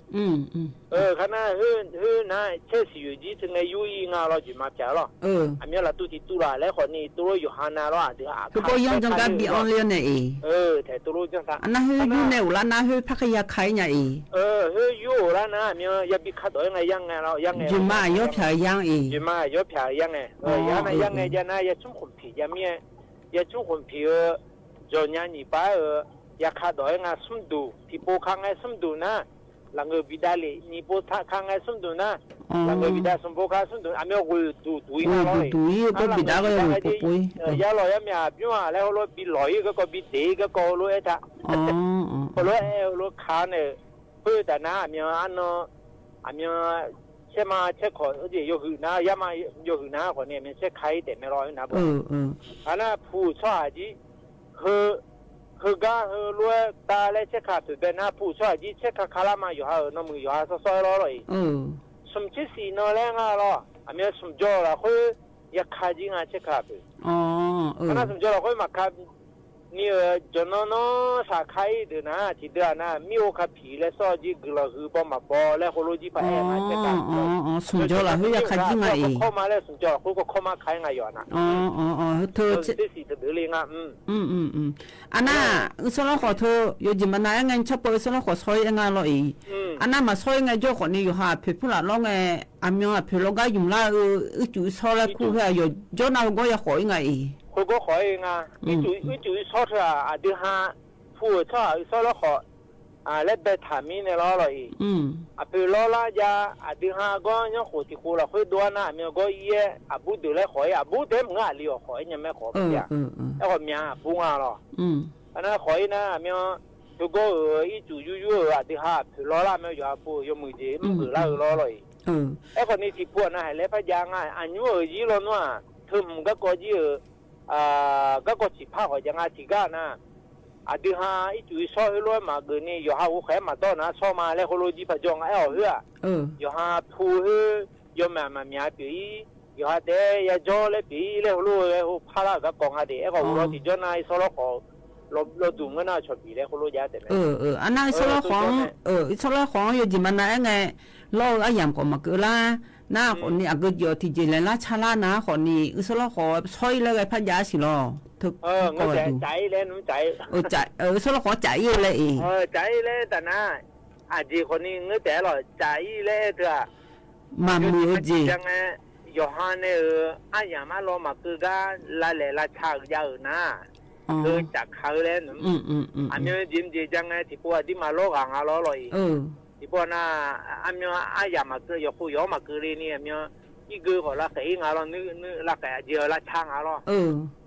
Kharnar khoer nar caer siqyoeq jir teu ngae yur-ir nga lawr jeqma pyaq lawr. Aqmyan laftuv tiqtuv laf laer khawfni tov lof yawqha nav lawr aqdui aqkaq. Heugawr yanr janr gar bi anr ler-awr nae-iq. Taeq tov lof janr ta. Nar khoer yur nae ghoflar nar khoer par ka ya ka-ir nya-iq. Khoer yur ghoflar nar aqmyan yabi ka dawq-aer ngae yar ngae lawr yar ngae. Jeqma aqyawr pyaq-eu yar-iq. Jeqma aqyawr pyaq-eu yar ngae. Yar nar yar ngae jav nar ya cmr khmq piq jav mir-aer, ya cmr khmq piq-eu jawqnya nyiq pav-aer-euq ya ka dawq-aer nga smrduq tiqpov ka ngae smrduq nar, lafngeur bidav lef nyiq pov ka ngae smrduq nar, lafngeur bidav smq pov ka smrduq aqmyan ghoeq duq duq-ir nar lawr-iq. Ghoeq duq duq-ir gawr bidav ghae-eu pov pov-ir. Yar lawq yar myaq bymr-aq laer heulof bi lawq-ir garkawv bi deq-ir garkawv heulof aer ta. Heulof aer heulof ka nae-euq. Khoertaf nar aqmyan arnan, aqmyan caer ma caer kawq jeq yawhuiq nar yar ma yawhuiq nar khawfni aqmyan caer ka-ir taef mae lawr-ir nar bawq. Aqnar pu-euq tsawrhaq jir, heu, heugar heulof-aer tav laer caer ka poeq bae nar pu-euq tsawrhaq jir caer ka ka lar ma yawqha-euq nanmuiq yawqha sawr sawr-aer lawr lawr-iq. Smq tser siq nan laer nga lawr aqmyan smq jawr-eu lafkhoer ya ka jir nga caer ka poeq. Aqnar smq jawr lafkhoer maqka Ni-euq jawqnan nanr shaq ka-ir deuq nar, tiqdeuq-aq nar, mir-or ka piq laer sawr-eu jir guiqlanq huiq baw maqbaw laer heulof jir paq-aer nga. Smq jawr lafkhoer ya ka jir nga-iq. Kawrma laer smq jawr lafkhoer kawrma ka-ir nga yawq-a nar. Teu, teu siq teu deuq le nga. Arnar, uiqshawr lawrkhawf teu yawjeq maqnav-aer ngae, tsawrpov uiqshawr lawrkhawf shawr-ir aer nga lawr-iq. Arnar maqshawr-ir ngae jawr khawfni yawqha aqpoeq purlaf lawr ngae, aqmyan aqpoeq lawr gar ymq lar-eu ircuf irshawr laer kur khoer-aq yawqjawr nar heugar ya khawf-ir nga-iq. Heugar khawf-ir nga. Ircuf, ircuf irshawr teu-aq aqdui ha pu-euq tsawrhaq uiqshawr lawrkhawf laer baetaq mirnae lawr lawr-iq. Aqpoeq lawr lar jav aqdui ha gawr yanrkhof tiq khof lafkhoer dov-ar nar aqmyan gawr ir-aer aqbur deuq laer khawf-ir, aqbur taef-aer maqngeur aqli-awq khawf-aer nya mae khawf-ir-a. Aerkhawf myan aqbur nga lawr. Arnar khawf-ir nar aqmyan teu gawr-euq ircuf yuryur-euq aqdui ha aqpoeq lawr lar myan yawqha pu-euq yawmuiq jeq mr geuf lar-eu lawr lawr-iq. Aerkhawfni tiq pu aqnav haeq laer par jav nga, aqnymr-euq zir lawr nmr-aq teu hmq garkawv jir-euq garkawv ciqpar khawf jav nga tiqgar nar, aqdui ha ircuf irshawr heulof-aer maqgeuf ni yawqha ghoe khaeq-aer maqdawr nar shawr ma laer heulof jir paq jawr nga aer-awq khoer-aq. Yawqha pu khoer yawmyaq maqmyaq pyeuf-ir, yawqha taef-aer yajawr laer pyeuf-ir laer heulof-aer heuparlar-euq garkawv nga de. Aerkhawf heulof tiqjawr nar irshawr lawrkhawf lawduq ngeur nar cawqbiq laer heulof jav taef mae. Arnar irshawr lawrkhawf-anr, irshawr lawrkhawf-anr yawjeq maqnav-aer ngae, lawr-eu aryamq khawf maqkeuv lar. Nar khawfni aqgeu jeq-awq tiqjeq laeq lar ca lar nar khawfni irshawr lawrkhawf shawr-ir laer ghae par jav-ar siq lawr. Teu gawq duq. Irshawr lawrkhawf-anr caf-ir-eu laer-iq. Caf-ir laer taf nar, aqjeq khawfni ngeur taef-aer lawq, caf-ir laer aer-eu teu-aq, maqmuiq-eu jeq jav ngae, yawqha nae-euq aryamq arlawr maqkeuv gar lavlaeq lavca-euq jav-euq nar, teu cafka-eu laer nmr. Aqmyan jeq mqjeq jav ngae tiqpov aqdirma lawr ghaq nga lawr lawr-iq. Tiqpov nar, aqmyan aryamq maqkeuv yawqkhov yawq-anr maqkeuv le ni aqmyan irgeu khawf lavkhaeq-ir nga lawr, nuir lavkhaeq aqjeq-awq lavca nga lawr.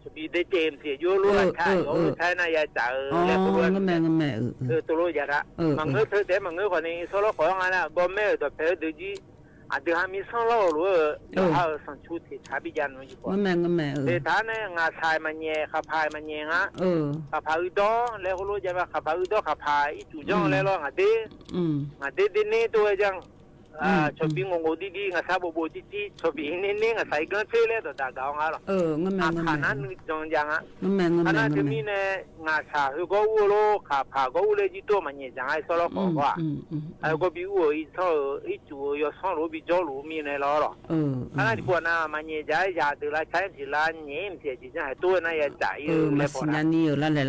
Cawqbi dae caev mqsiq jov lof lavca yawq-eu car-aer nar ya caf-eu laer khoerlof-aer teu tov lof jav ta. Maqngeur teu taef-aer maqngeur khawfni irshawr lawrkhawf-anr nga nar gawrmaer-euq dawqpae-eu deuq jir aqdui ha mirsanr lawr-eu lof-aer-euq yawqha-euq sanqcu teqtaq bi jav nmr-eu jeq pov. Teqtaq nae ngaqshaq-iq maqnyaef, khaqpaq-iq maqnyaef nga. Khaqpaq uidawr laer khoerlof jav ma, khaqpaq uidawr khaqpaq ircuf janr laer lawr ngaq der. Ngaq der der ner tov-aer janr. Cawqbi ngof ngof dir dir ngaqshaq bof bof tir tir cawqbi ner ner ngaqshaq-iq ganr tser laer dawqdaq gaq-awr nga lawq. Aqkaq nar nuijan jav nga. Arnar teumirnae ngaqshaq heugawr ur-eu lor, khaqpaq gawr ur laer jir tov maqnyaef dzaq nga irshawr lawrkhawf gawr-aq. Gawr bi ur-euq irsanr-euq ircuf-eu yawsanr lof-aer bijawr luf-eu mirnae lawr lawq. Arnar tiqpov aqnav maqnyaef dzaq-aer zaqdeuq lavca-aer mqsiq lavnyaef-ir mqsiq aqjeq janr haeq tov-aer nar ya caf-ir-eu laer pov nar. Lavlaeq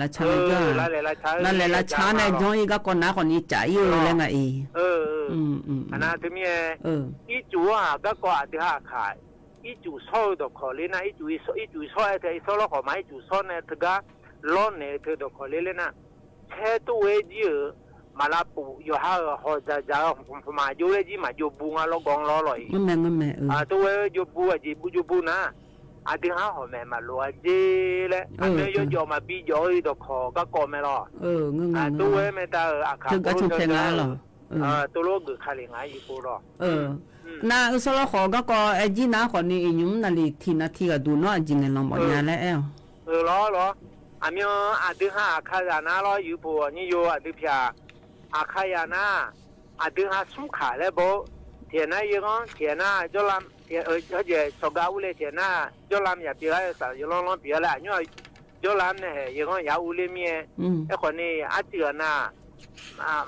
lavca-aer janr-ir garkawv nar khawfni caf-ir-eu laer nga-iq. Aqnav teumirnae ircuf-anr-aq garkawv aqdui ha aqkaq ircuf shawr-eu dawqkawq ler nar, ircuf shawr-aer teu irshawr lawrkhawf ma ircuf shawr nae teugar lawrnaeq-eu teu dawqkawq ler ler nar, caer tov-aer jir-euq maq lavpuf yawqha-euq hawq dzaqdzaq-eu hmq hmq maq jov laer jir maq jov bu nga lawr gawr lawr lawq-iq. Tov-aer jov bu aqjeq bu jov bu nar, aqdui ha-anr hawq maeq maqloq-a jer laer aqmyan yawjawf maqbi jawf-eu dawqkawq garkawv mae lawq. Tov-aer mae tav-euq aqkaq teugar cantae nga lawq. Tov lof geuf ka le nga-aer yipov lawq. Nar uiqshawr lawrkhawf garkawv aer jir nar khawfni iqnymr navlif tiq navlif tiq ghaq duq nawr aqjeq ngaeqlanq mawfnya laer aer-awq. Lawr lawr. Aqmyan aqdui ha aqkaqzaq nar lawr yuf poq nyir yo aqdui pyaq aqkaqzaq nar aqdui ha smr kaq laer baw-awr, tiqghaq nar yaeqghanr, tiqghaq nar jawrlam, hawjeq cawqga urle tiqghaq nar jawrlam yaq pyeuf lar-eu saq yawlanr lanr pyeuf-a laer aqnymr jawrlam nae haeq yaeqghanr yaq urler mir-aer, aerkhawf ni arcuiv-aq nar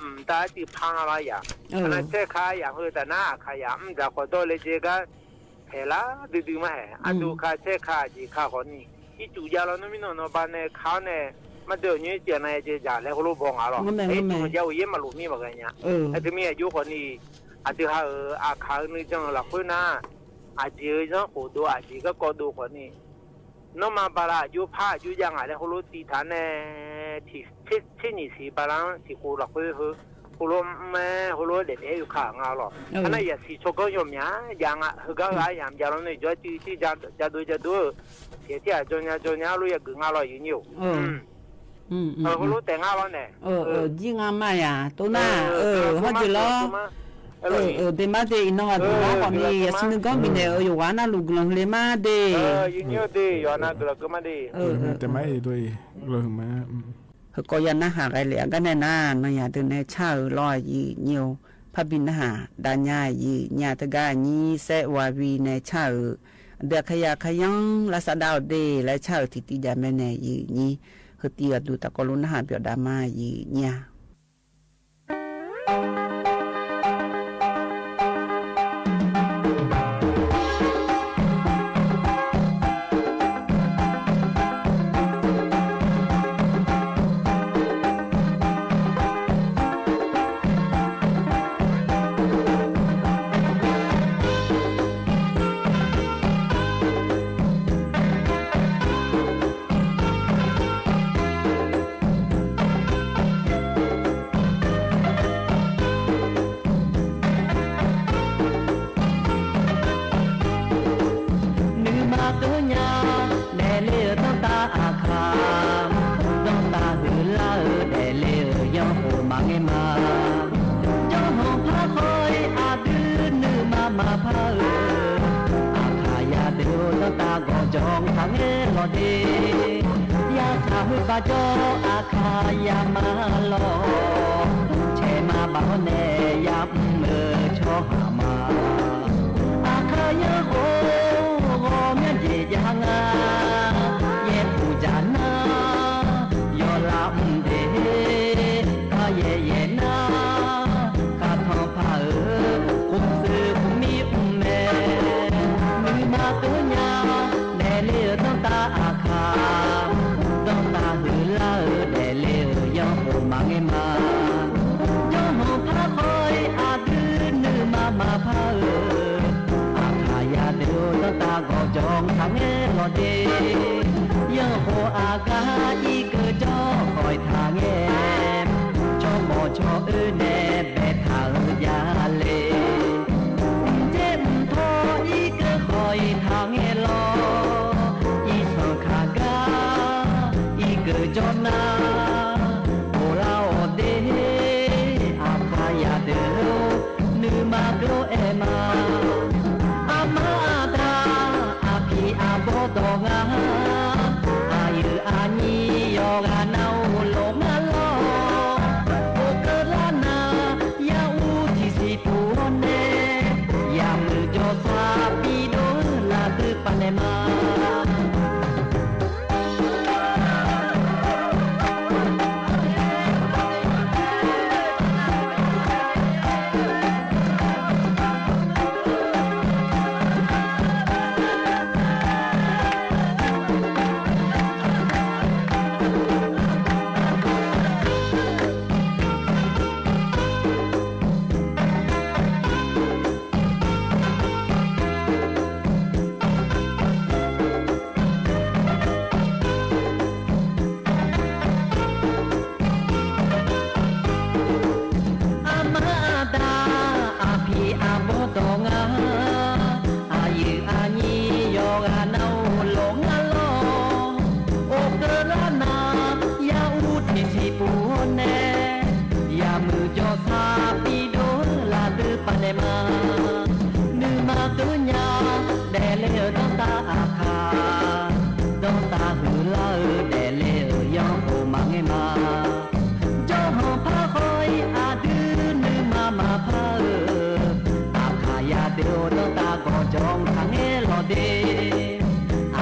mqtav arcuiv par nga lar yaq. Aqnav caer ka yaq heu taf nar aqkaqzaq mr dzaq khawf dawr le jae gar paeq lar duidui mar haeq. Arduq ka caer ka aqjeq ka khawf ni ircuf jav lawnmr mirnan nawba nae ka-awr nae maqdeuq nymr-ir cif-a nar ya jae dzaq laer heulof baw nga lawq. Ircuf maqjav uqyaer maqlof mir maqghae nya. Aer teumirnae jov khawf ni aqdui ha-euq aqkaq-eu nuijan-euq lafkhoer nar aqjeq-eu zanrkhof dov aqjeq garkawv dov khawf ni nanrma bala aqjox par aqjox jav ngaq laer heulof tiv taq nae tiq tser nyiq siq bala-anr tiq khof lafkhoer heu heulof mr-aer heulof daef daef-aer yawkaq nga lawq. Arnar yasiq tsawrganr yawmyaq jav nga heugar heu aryamq jav lawr nae jawr-aer cuiv cuiv jadov jadov-eu tiq tir-aq jawr nya jawr nya lof yageuf nga lawq yawnyir-or. Heulof taef nga lawr nae jir nga ma yaq tov nar-aq, hawjeq lawr. Deqmar de iqnan ghaq duq nar khawf ni yasiq nuiganr bifnaeq-euq yawqghaq navluf guiqlanq huiqle ma de. Heukawv ya narhaq ghae lef-a gar nae nar, nanyaq deuq nae car-euq lawr-aq yawnyir-or. Parbi narhaq dav nya yawnyir-aq teugar aqnyir saer uavi nae car-euq aqdui aqkaqyaq aqkaqyanr lavsav dav-awq de laer car-euq tiqtiv jav mae nae yawnyir Heu tiv aqdui tafkawv luf narhaq byawqdav ma, aqyuif nyir-a. Nuima keuv nya, daefle-euq danrtav aqkaq, danrtav huiqlar-eu daefle-euq yanrkhof maqngae ma. Jawrhanq par khawf-ir aqdui nuima maqpar-euq, aqkaq yadeuq-eu danrtav gawqjawq taqngae lawq de. Yatsaq khoer baqjawr aqkaq yamar lawq, caeq ma baf-awr nae yamr-euq tsawrhaq ma. Aqkaq yanrkhof ghawqmyanr jeq jav nga, yaerkuq dzaq nar yawlav mr de, kar yaeq yaeq nar kar tanq paq-euq, khmqsuif khmqmir mr mae. Nuima keuv nya, daefle-euq danrtav aqkaq, danrtav huiqlar-eu daefle-euq yanrkhof maqngae ma. Jawrhanq par khawf-ir aqdui nuima maqpar-euq, aqkaq yadeuq-eu danrtav gawqjawq taqngae lawq de. Yanrkhof aqgar irkeuv jawr khawf-ir taqngae, tsawrmawq tsawr-eu nae baetaq-eu javle. Mqdzer mqtawr irkeuv khawf-ir taqngae lawq, irsanq kaq gar irkeuv jawr nar, ghoflar-awq de. Aqkaq yadeuq nuima gor-aer ma. Aqma aqda aqpiq aqbawr dawq nga, aqyuif aqnyir yawqghaq nav-euq lof ngar lawr. Ghofkeuv lar nar yar ur tiqsiq puf-awr nae, yaqmuiq jawrsar pidov-eu lafdui paf naeq ma. Aqma aqda aqpiq aqbawr dawq nga, aqyuif aqnyir yawqghaq nav-euq lof ngar lawr. Ghofkeuv lar nar yar ur tiqsiq puf-awr nae, yaqmuiq jawrsar pidov-eu lafdui paf naeq ma. Nuima keuv nya, daefle-euq danrtav aqkaq, danrtav huiqlar-eu daefle-euq yanrkhof maqngae ma. Jawrhanq par khawf-ir aqdui nuima maqpar-euq, aqkaq yadeuq-eu danrtav gawqjawq taqngae lawq de.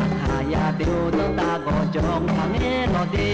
Aqkaq yadeuq-eu danrtav gawqjawq taqngae lawq de.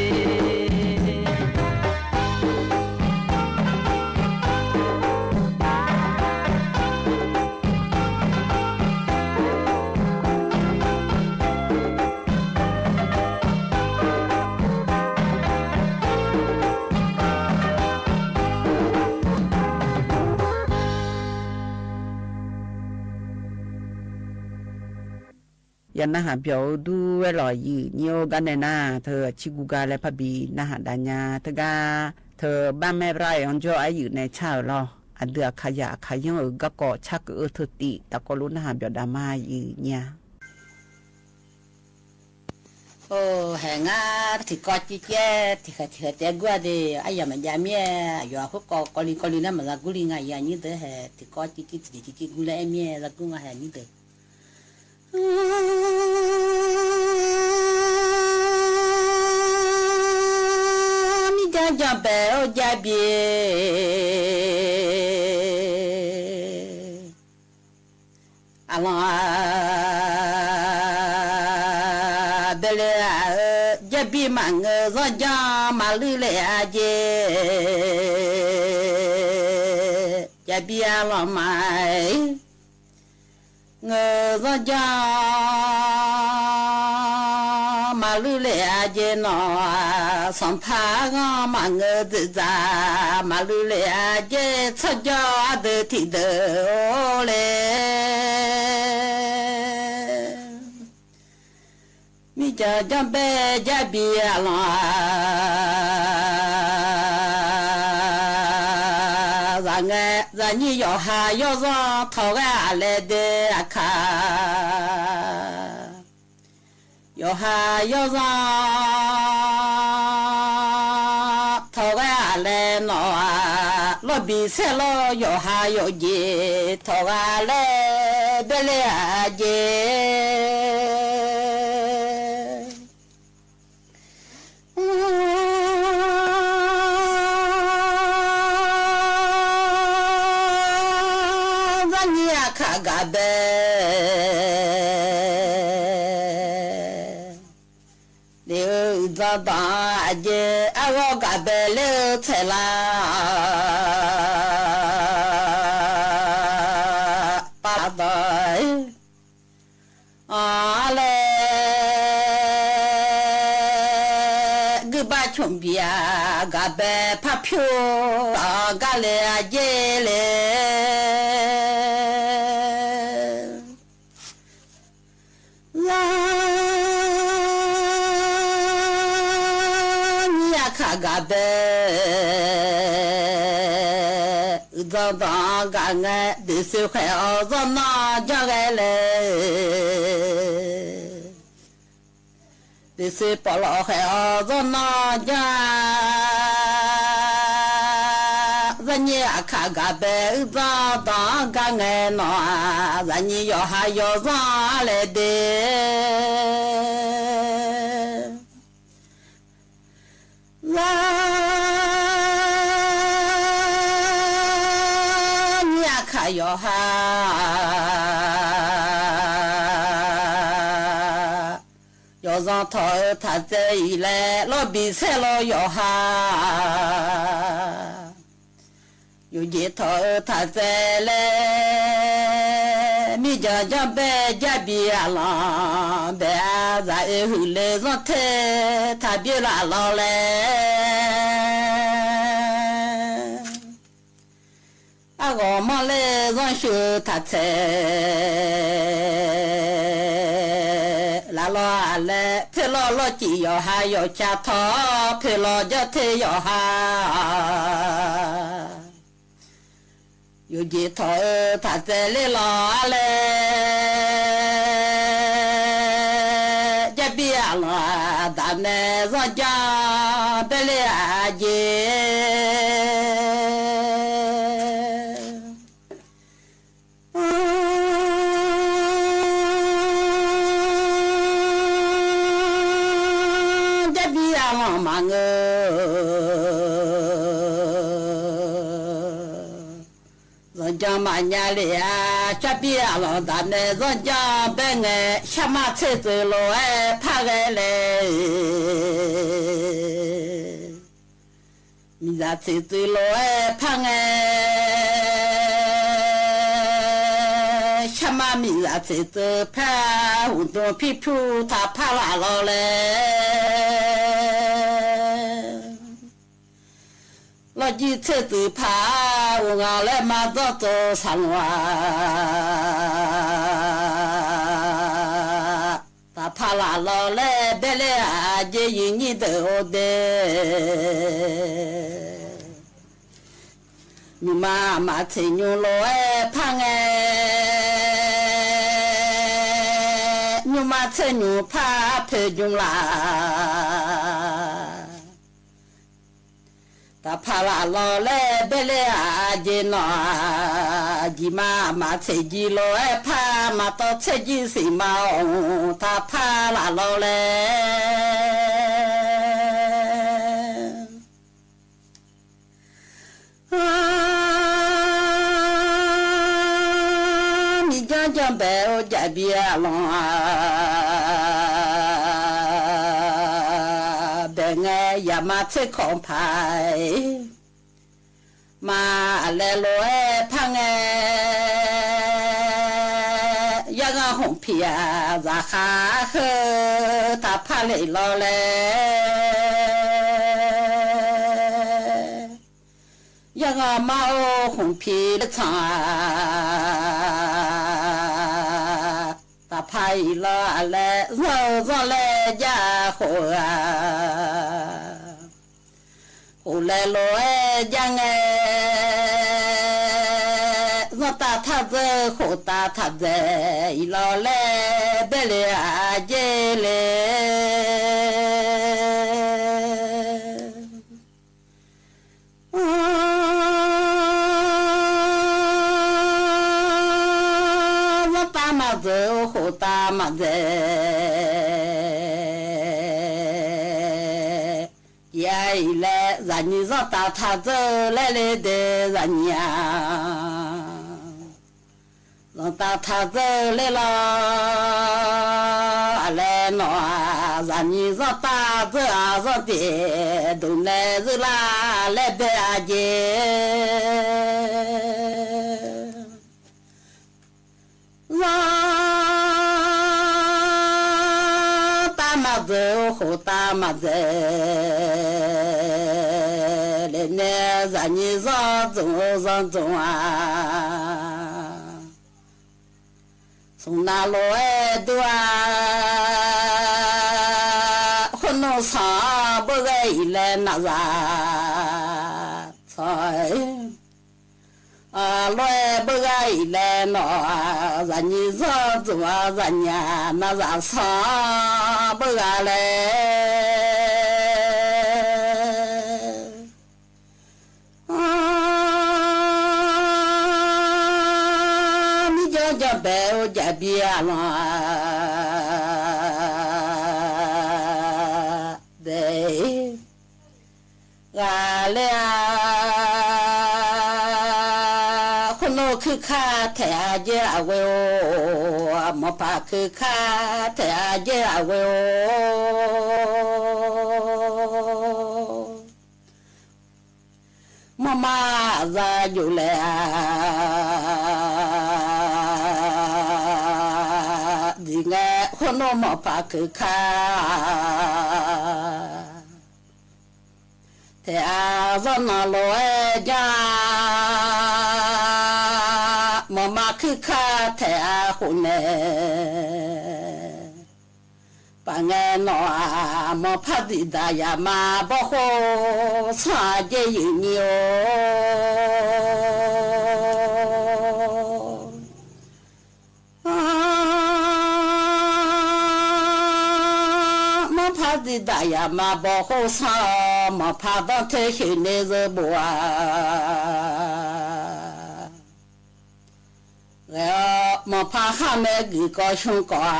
Yawqnan haq byawq-eu dur-aer lawq, aqyuif nyir-or. Garnae nar teu aqcir guv gar laer parbi narhaq dav nya. Teugar teu barmaer bra-iq anr jawr aryuif nae car-euq lawr. Aqdui aqkaq yaq aqkaq yanr-euq garkawv car keuv-eu teu tiv tafkawv luf narhaq byawqdav ma, aqyuif nyir-a. Or, haeq ngar tiqkawv civ civ-aer tiqkhaeq tiqkhaeq taef-aer gur-a de. Aryamq maqjav mir-aer, aqyawf-aq khoerkawv kawvli kawvli nar maqza gurli nga, aqyuif aqnyir deuq haeq tiqkawv civ civ tiqjeq civ civ gur laer aer mir-aer za gur nga, haeq aqnyir deuq. Mirjan janrbae-or jav bye. Aqlanq-aq, baele-aq-eu jav bi maqngeur zanrjanr maqluir le-a jeq. Jav bi-a lanq ma-aer ngeur zanrjanr maqluir le-a jeq nawq-aq, sanqpaq-aer ghanr maqngeur dzoeqdzaq maqluir le-a jeq tsawrjawr ardeuv tiqdeuq-or le. Mirjan janrbae Jarbi-aq lanq-aq, zaqngae zaqnyir yawqha yawrzanr tawq ghae-aq laer de aqkaq. Yawqha yawrzanr tawq ghae-aq laer nawq-aq, lawrbi saerlawr yawqha yawqjeq tawq ghae laer baerle-aq jeq. Zaqnyir aqkaq gaqbae le-eu uqdzan danq-anr aqjeq arghawr gaqbae ler-eu tsaeqlar pavlaf danq-anr laer guirbav cmq bif-aq gaqbae par pyur-anr gar le-a jeq le. Zaqnyir aqkaq gaqbae uqdzan danq-anr gaq ngae, deqsoe khaeq-awr zanrnar janr ghae laer, deqsoe pawflawf khaeq-awr zanrnar janr-a. Zaqnyir aqkaq gaqbae uqdzan danq-anr gar ngae nawq-aq, zaqnyir yawqha yawzanr-anr laer de. Zaqnyir aqkaq yawqha yawzanr tawq-eu taqtsaev-iq laer lawrbi saerlawr yawqha yawqjeq tawq-eu taqtsaev laer, mirjan janrbae Jarbi-aq lanq bae-a, zaq oe huiq le zanr ter taqbyaer laf lawr laer, arghawq manrler zanrsheu taqtsaev laf lawr-aq laer, poerlawr lawrcif yawqha yawqca tawq-awr, poerlawr janr ter yawqha yawqjeq tawq-eu taqtsaev ler lawr-a laer, Jarbi-aq lanq-aq, daqnae zanrjanr baerle-a jeq. Jarbi-aq lanq maqngeur zanrjanr maqnya le-a. Jarbi-aq lanq daqnae zanrjanr baer ngae, sharma tser tsuif lof-aer par ghae laer, miqzaq tser tsuif lof-aer par ngae, sharma miqzaq tser tsuif par-a, uqduq pirpyur taqpar laf lawr laer, lawrjir tser tsuif par-a, uqnga laer ma dzawr tsov saqlaq-a taqpar laf lawr laer baerle-a jeq, yif nyir deuq-or de. Nymrma aqma tser nymr lof-aer par ngae, nymrma tser nymr par poeq jmr laf taqpar laf lawr laer baerle-a jeq nawq-aq, jiqma aqma tser jir lof-aer par maqtawv tser jir siqma-awr taqpar laf lawr laer, mirjan janrbae-or Jarbi-aq lanq-aq, tser kawq paq-aer, ma aqlaeq lof-aer par ngae, yarghanr khmq piq-aq, zaqkhav arkheu taqpar le lawr laer, yarghanr mar-or, khmq piq laer tsanq-aq, taqpar-iq lawr-aq laer, zanr-eu zanr laer jav khof-eu-aq, khof laeq lof-aer jav ngae, zanrtav taq dzeur khof tav taq dzaeq-iq lawr laer baer le-aq jer le. Zanrtav maqdzeur-eu khof tav maqdzaeq, jav-iq laer zaqnyiq zanrtav taq dzeur laer le de zaqnyiq-aq. Zanrtav taq dzeur ler lawr-aq laer nawq-aq, zaqnyiq zanrtav dzeur-aq zanrtav duq nae zeur lar laer bae-a jeq. Zanrtav maqdzeur-eu khof tav maqdzaeq le nae zaqnyiq zanr dzmq-eu zanr dzmq-aq, smq nav lof-aer dur-aq, khoer nmr sanq-anr beuv ghae-iq laer naqzaq sanq-aer lof-aer beuv gha-iq laer nawq-aq, zaqnyiq zanr dzmq-aq zaqnyiq-aq naqzaq sanq-anr beuv gha laer mirjawr jawr bae-eu jaqbi aqlanq-aq daef ghaq ler-a. Khoerlof kuirkar taef-a jaer-aq ghoe-or, mawqpaq kuirkar taef-a jaer-aq ghoe-or, mawrma aqza jov laef-a. Diq ngae khoerlof mawqpaq kuirkar taef-a zanr nanq lof-aer jar-a. Mawqma kuirkar taef-a khof nae, paf ngae nawq-aq, mawqpar diqdaq yaqma bawrkhof sanr-aq jaer yuif nyir-or. Mawqpar diqdaq yaqma bawrkhof sanr-awr, mawqpar danr ter sheuqnae zeur bof-a. Ghae-awr mawqpar khar nae guiqkawv shmr kawv-a.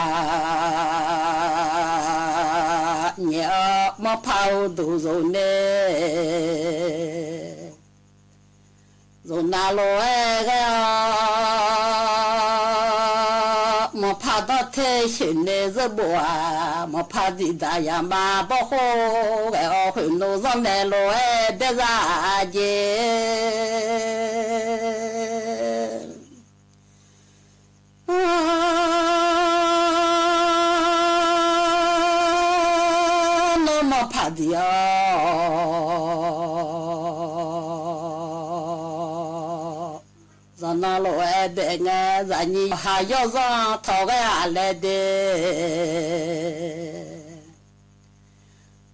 Nyaef-awr mawqpar uqduq zmq nae, zmq nav lof-aer ghae-awr, mawqpar danr ter sheuqnae zeur bof-a. Mawqpar diqdaq yaqma bawrkhof ghae-awr, khoeqnov zanr nae lof-aer daer zar-a jeq. Nawr mawqpar diq-awr, zanqnan lof-aer bae ngae, zaqnyiq yawqha yawrzanr tawq ghae-aq laer de.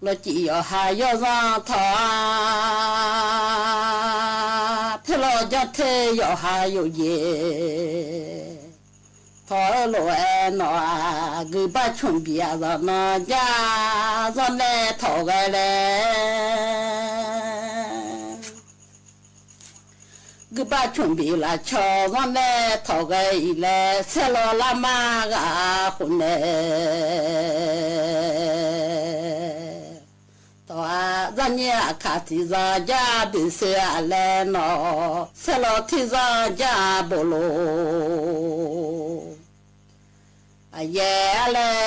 Lawcif yawqha yawrzanr tawq-a, paerlawr janr ter yawqha yawqjeq tawq-eu lof-aer nawq-aq, guiqbax cmq bif-aq zanqnan jar zanr nae tawq ghae laer. Guiqbax cmq bif lafcawq zanr nae tawq ghae-iq laer, saerlawr larmar ghaq khof nae tawq-a, zarnyir aqkaq tiqzanq jar boeqsoe-aq laer nawq, saerlawr tiqzanq jar bof lof. Aqyaer-a laer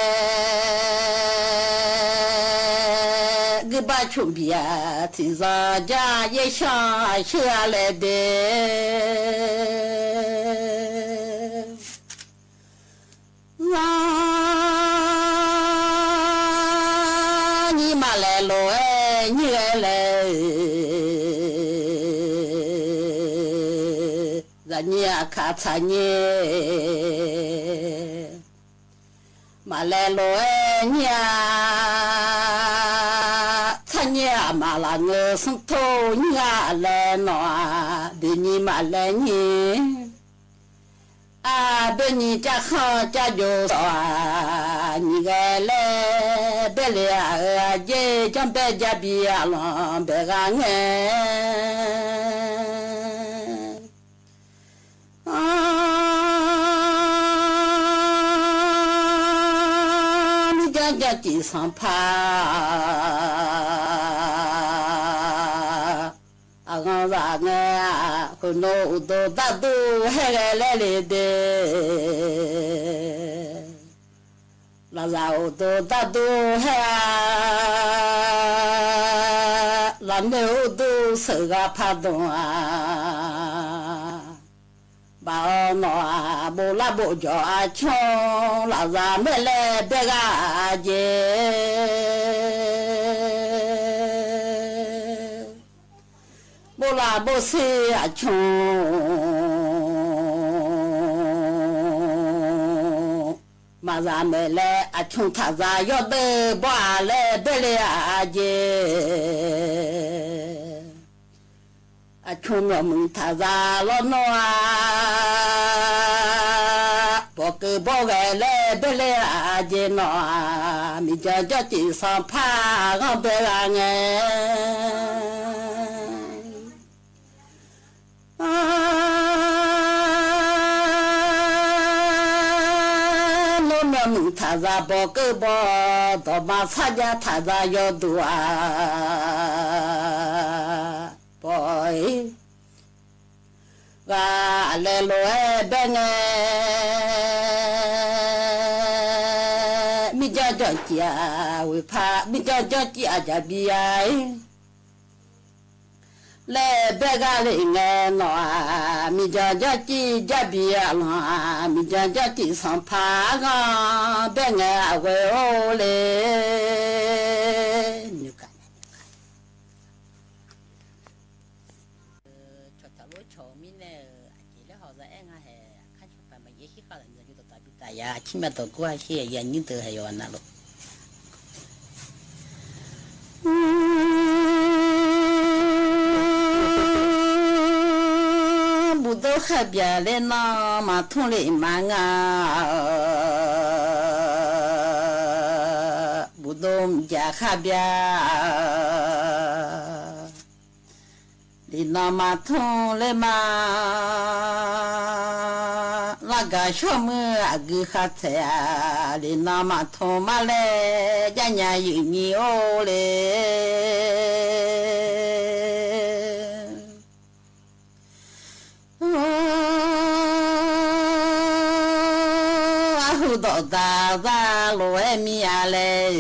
guiqbax Cmqbif-aq tiqzanq jar yaershar shir-a laer de. Zanr nyir maqlaeq lof-aer nyir ghae laer, zaqnyir aqkaq tsaqnyir maqlaeq lof-aer nyir-a. Tsarnyir aqmaq lafngeur smrtor nyir-a laer nawq-aq, boeqnyir maqlaeq nyir. Aqboeqnyir carkhanr carjov sawq-aq, nyiq ghae laer baerle-aq-euq aqjeq janrbae jabi aqlanq bae ghaq ngae. Mirjan janrcif sanqpaq aqghanq zaq ngae-aq, khoernar uqduq darduq haer ghae laer le de. Lafzaq uqduq darduq haer-a, lafnoeq uqduq sheuqgha pardmq-a. Baq-awr nawq-aq, boflar bofjawq aqcmr lafzaq mae laer baer ghaq jeq. Boflaf bofsir aqcmr maqzaq maeq laer, aqcmr taqzaq yawdeuv bawr-aq laer baerle-aq jeq. Aqcmr myawqmuiq taqzaq lawrnar-aq, bawqkeuv bawr ghae laer baerle-aq jeq nawq-aq, mirjan janrcif sanqpaq ghanr bae ghaq ngae. Nawr myawqmuiq taqzaq bawqkeuv bawr, dawqma sarjax taqzaq yawduq-aq, bawq-ir ghaq laeq lof-aer baer ngae. Mirjan janrcif-aq ghoeqpar, mirjan janrcif aqjaq bi-a-ir laer baer ghaq le ngae nawq-aq, mirjan janrcif jabi aqlanq-aq, mirjan janrcif sanqpaq ghanr baer ngae aqghoe-or le. Cawqcawq lof cawq-eu mirnae-euq aqjeq laer haw za aer nga haeq, aqkar cawqpaq maqjav shir khav laf nya yawdawq taf bi taf ya, aqcir maqdawq gur-a shir ya nyir deuq haeq yawqha navluf. Bufdov kharbyaq ler nan maqtmr le maqnga-a. Bufdov mqjaq kharbyaq ler nan maqtmr ler ma. Largaq shawr muir aqgui khartsaeq-aq, ler nan maqtmr ma laer jarnya yuif nyir-or le. Arhu dawqdaq zar lof-aer mir-a laer,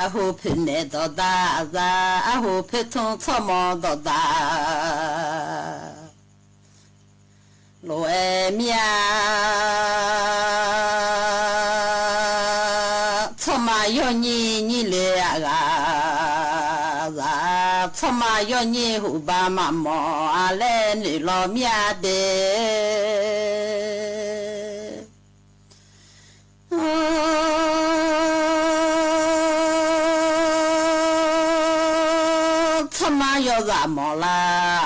arhu poeqnaeq dawqdaq zar, arhu poeqtmr tsawrmawq dawqdaq lof-aer mir-a. Tsawrma yawnyir nyir le-aq ghaq zaq, tsawrma yawnyir huqba maqmawf-a laer noeqlaw mir-a de. Tsawrma yawzaq mawflar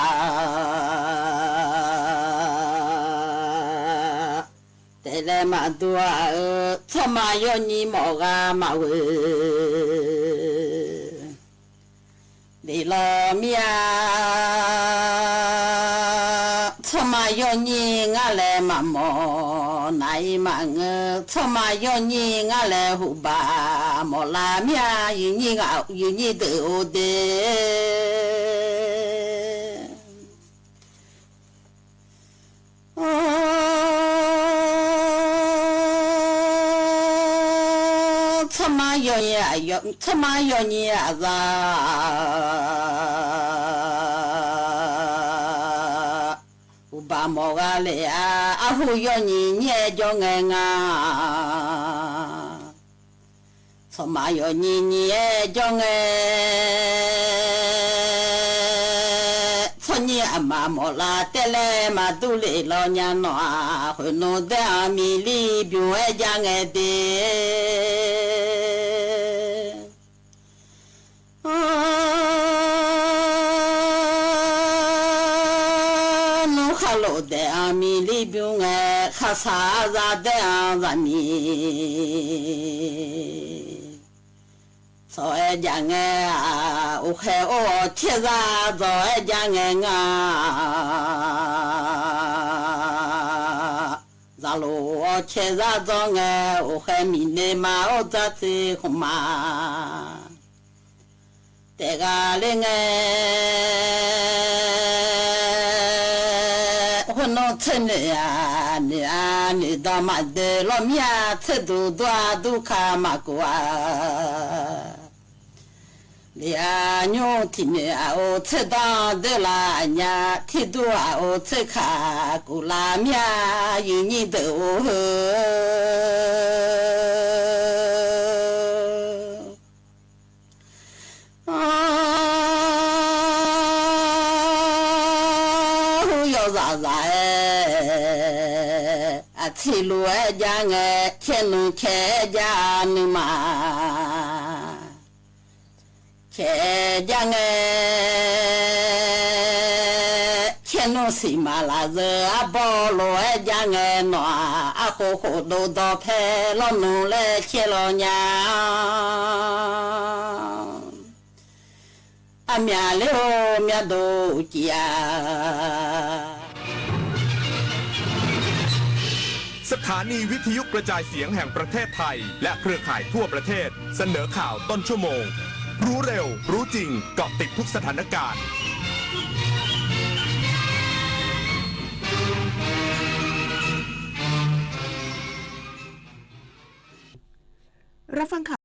taef laer maqdur-a-eu, tsawrma yawnyir mawf ghaq maqghoe. Deqlaw mir-a, tsawrma yawnyir ngar laer maqmawf, naq-ir maqngeur, tsawrma yawnyir ngar laer huqbaq mawflar mir-a, yuifnyir ghaq yuifnyir deuq-or de. Tsawrma Yawnyir aqyawf, tsawrma yawnyir aqzaf, uqbaf mawf gha lef-a, arhu yawnyir nyir-aer jawr ngae nga. Tsawrma yawnyir nyir-aer jawr ngae, tsawrnyir aqma mawf lar taer laer maqdur lef law nya nawq-aq, khoeqnmr daer-anr miqlir bymr-aer jav ngae de. Nmr khar lof daef-anr miqlir bymr ngae, khar sar zar daer-anr zaqmiq sawq-aer jav ngae-aq, uqkhaeq or-awq caer zar dzaw-aer jav ngae nga. Zaqloq-awr caer zar dzaw ngae, uqkhaeq miqnaeq ma or dzar tser khmqma taef gha ler ngae, khoernmr tser noeq-aq, noeq-aq noeqdanq maqdoeq lawr mir-a, tser duq dur-aq dur ka maqkov-a. Lef-aq nymr tiq noeq aqor tser danr doer laf nya, tirdur aqor tser kaq kov laf mir-a, yiq nyir deuq or heu. Hur yawzaq zaq-aer, aqtser lof-aer jav ngae, caernmr caer-aer jav nuima caer jav ngae, caernmr siqma lafzeur arbawr lof-aer jav ngae, nawq-aq arkhof khofdov dawqpae lawnmr laer caer law nya. Aqmyaq ler-or myavdov uqcif-a. สถานีวิทยุกระจายเสียงแห่งประเทศไทย และเครือข่ายทั่วประเทศ เสนอข่าวต้นชั่วโมง รู้เร็ว รู้จริง เกาะติดทุกสถานการณ์ รับฟังข่าว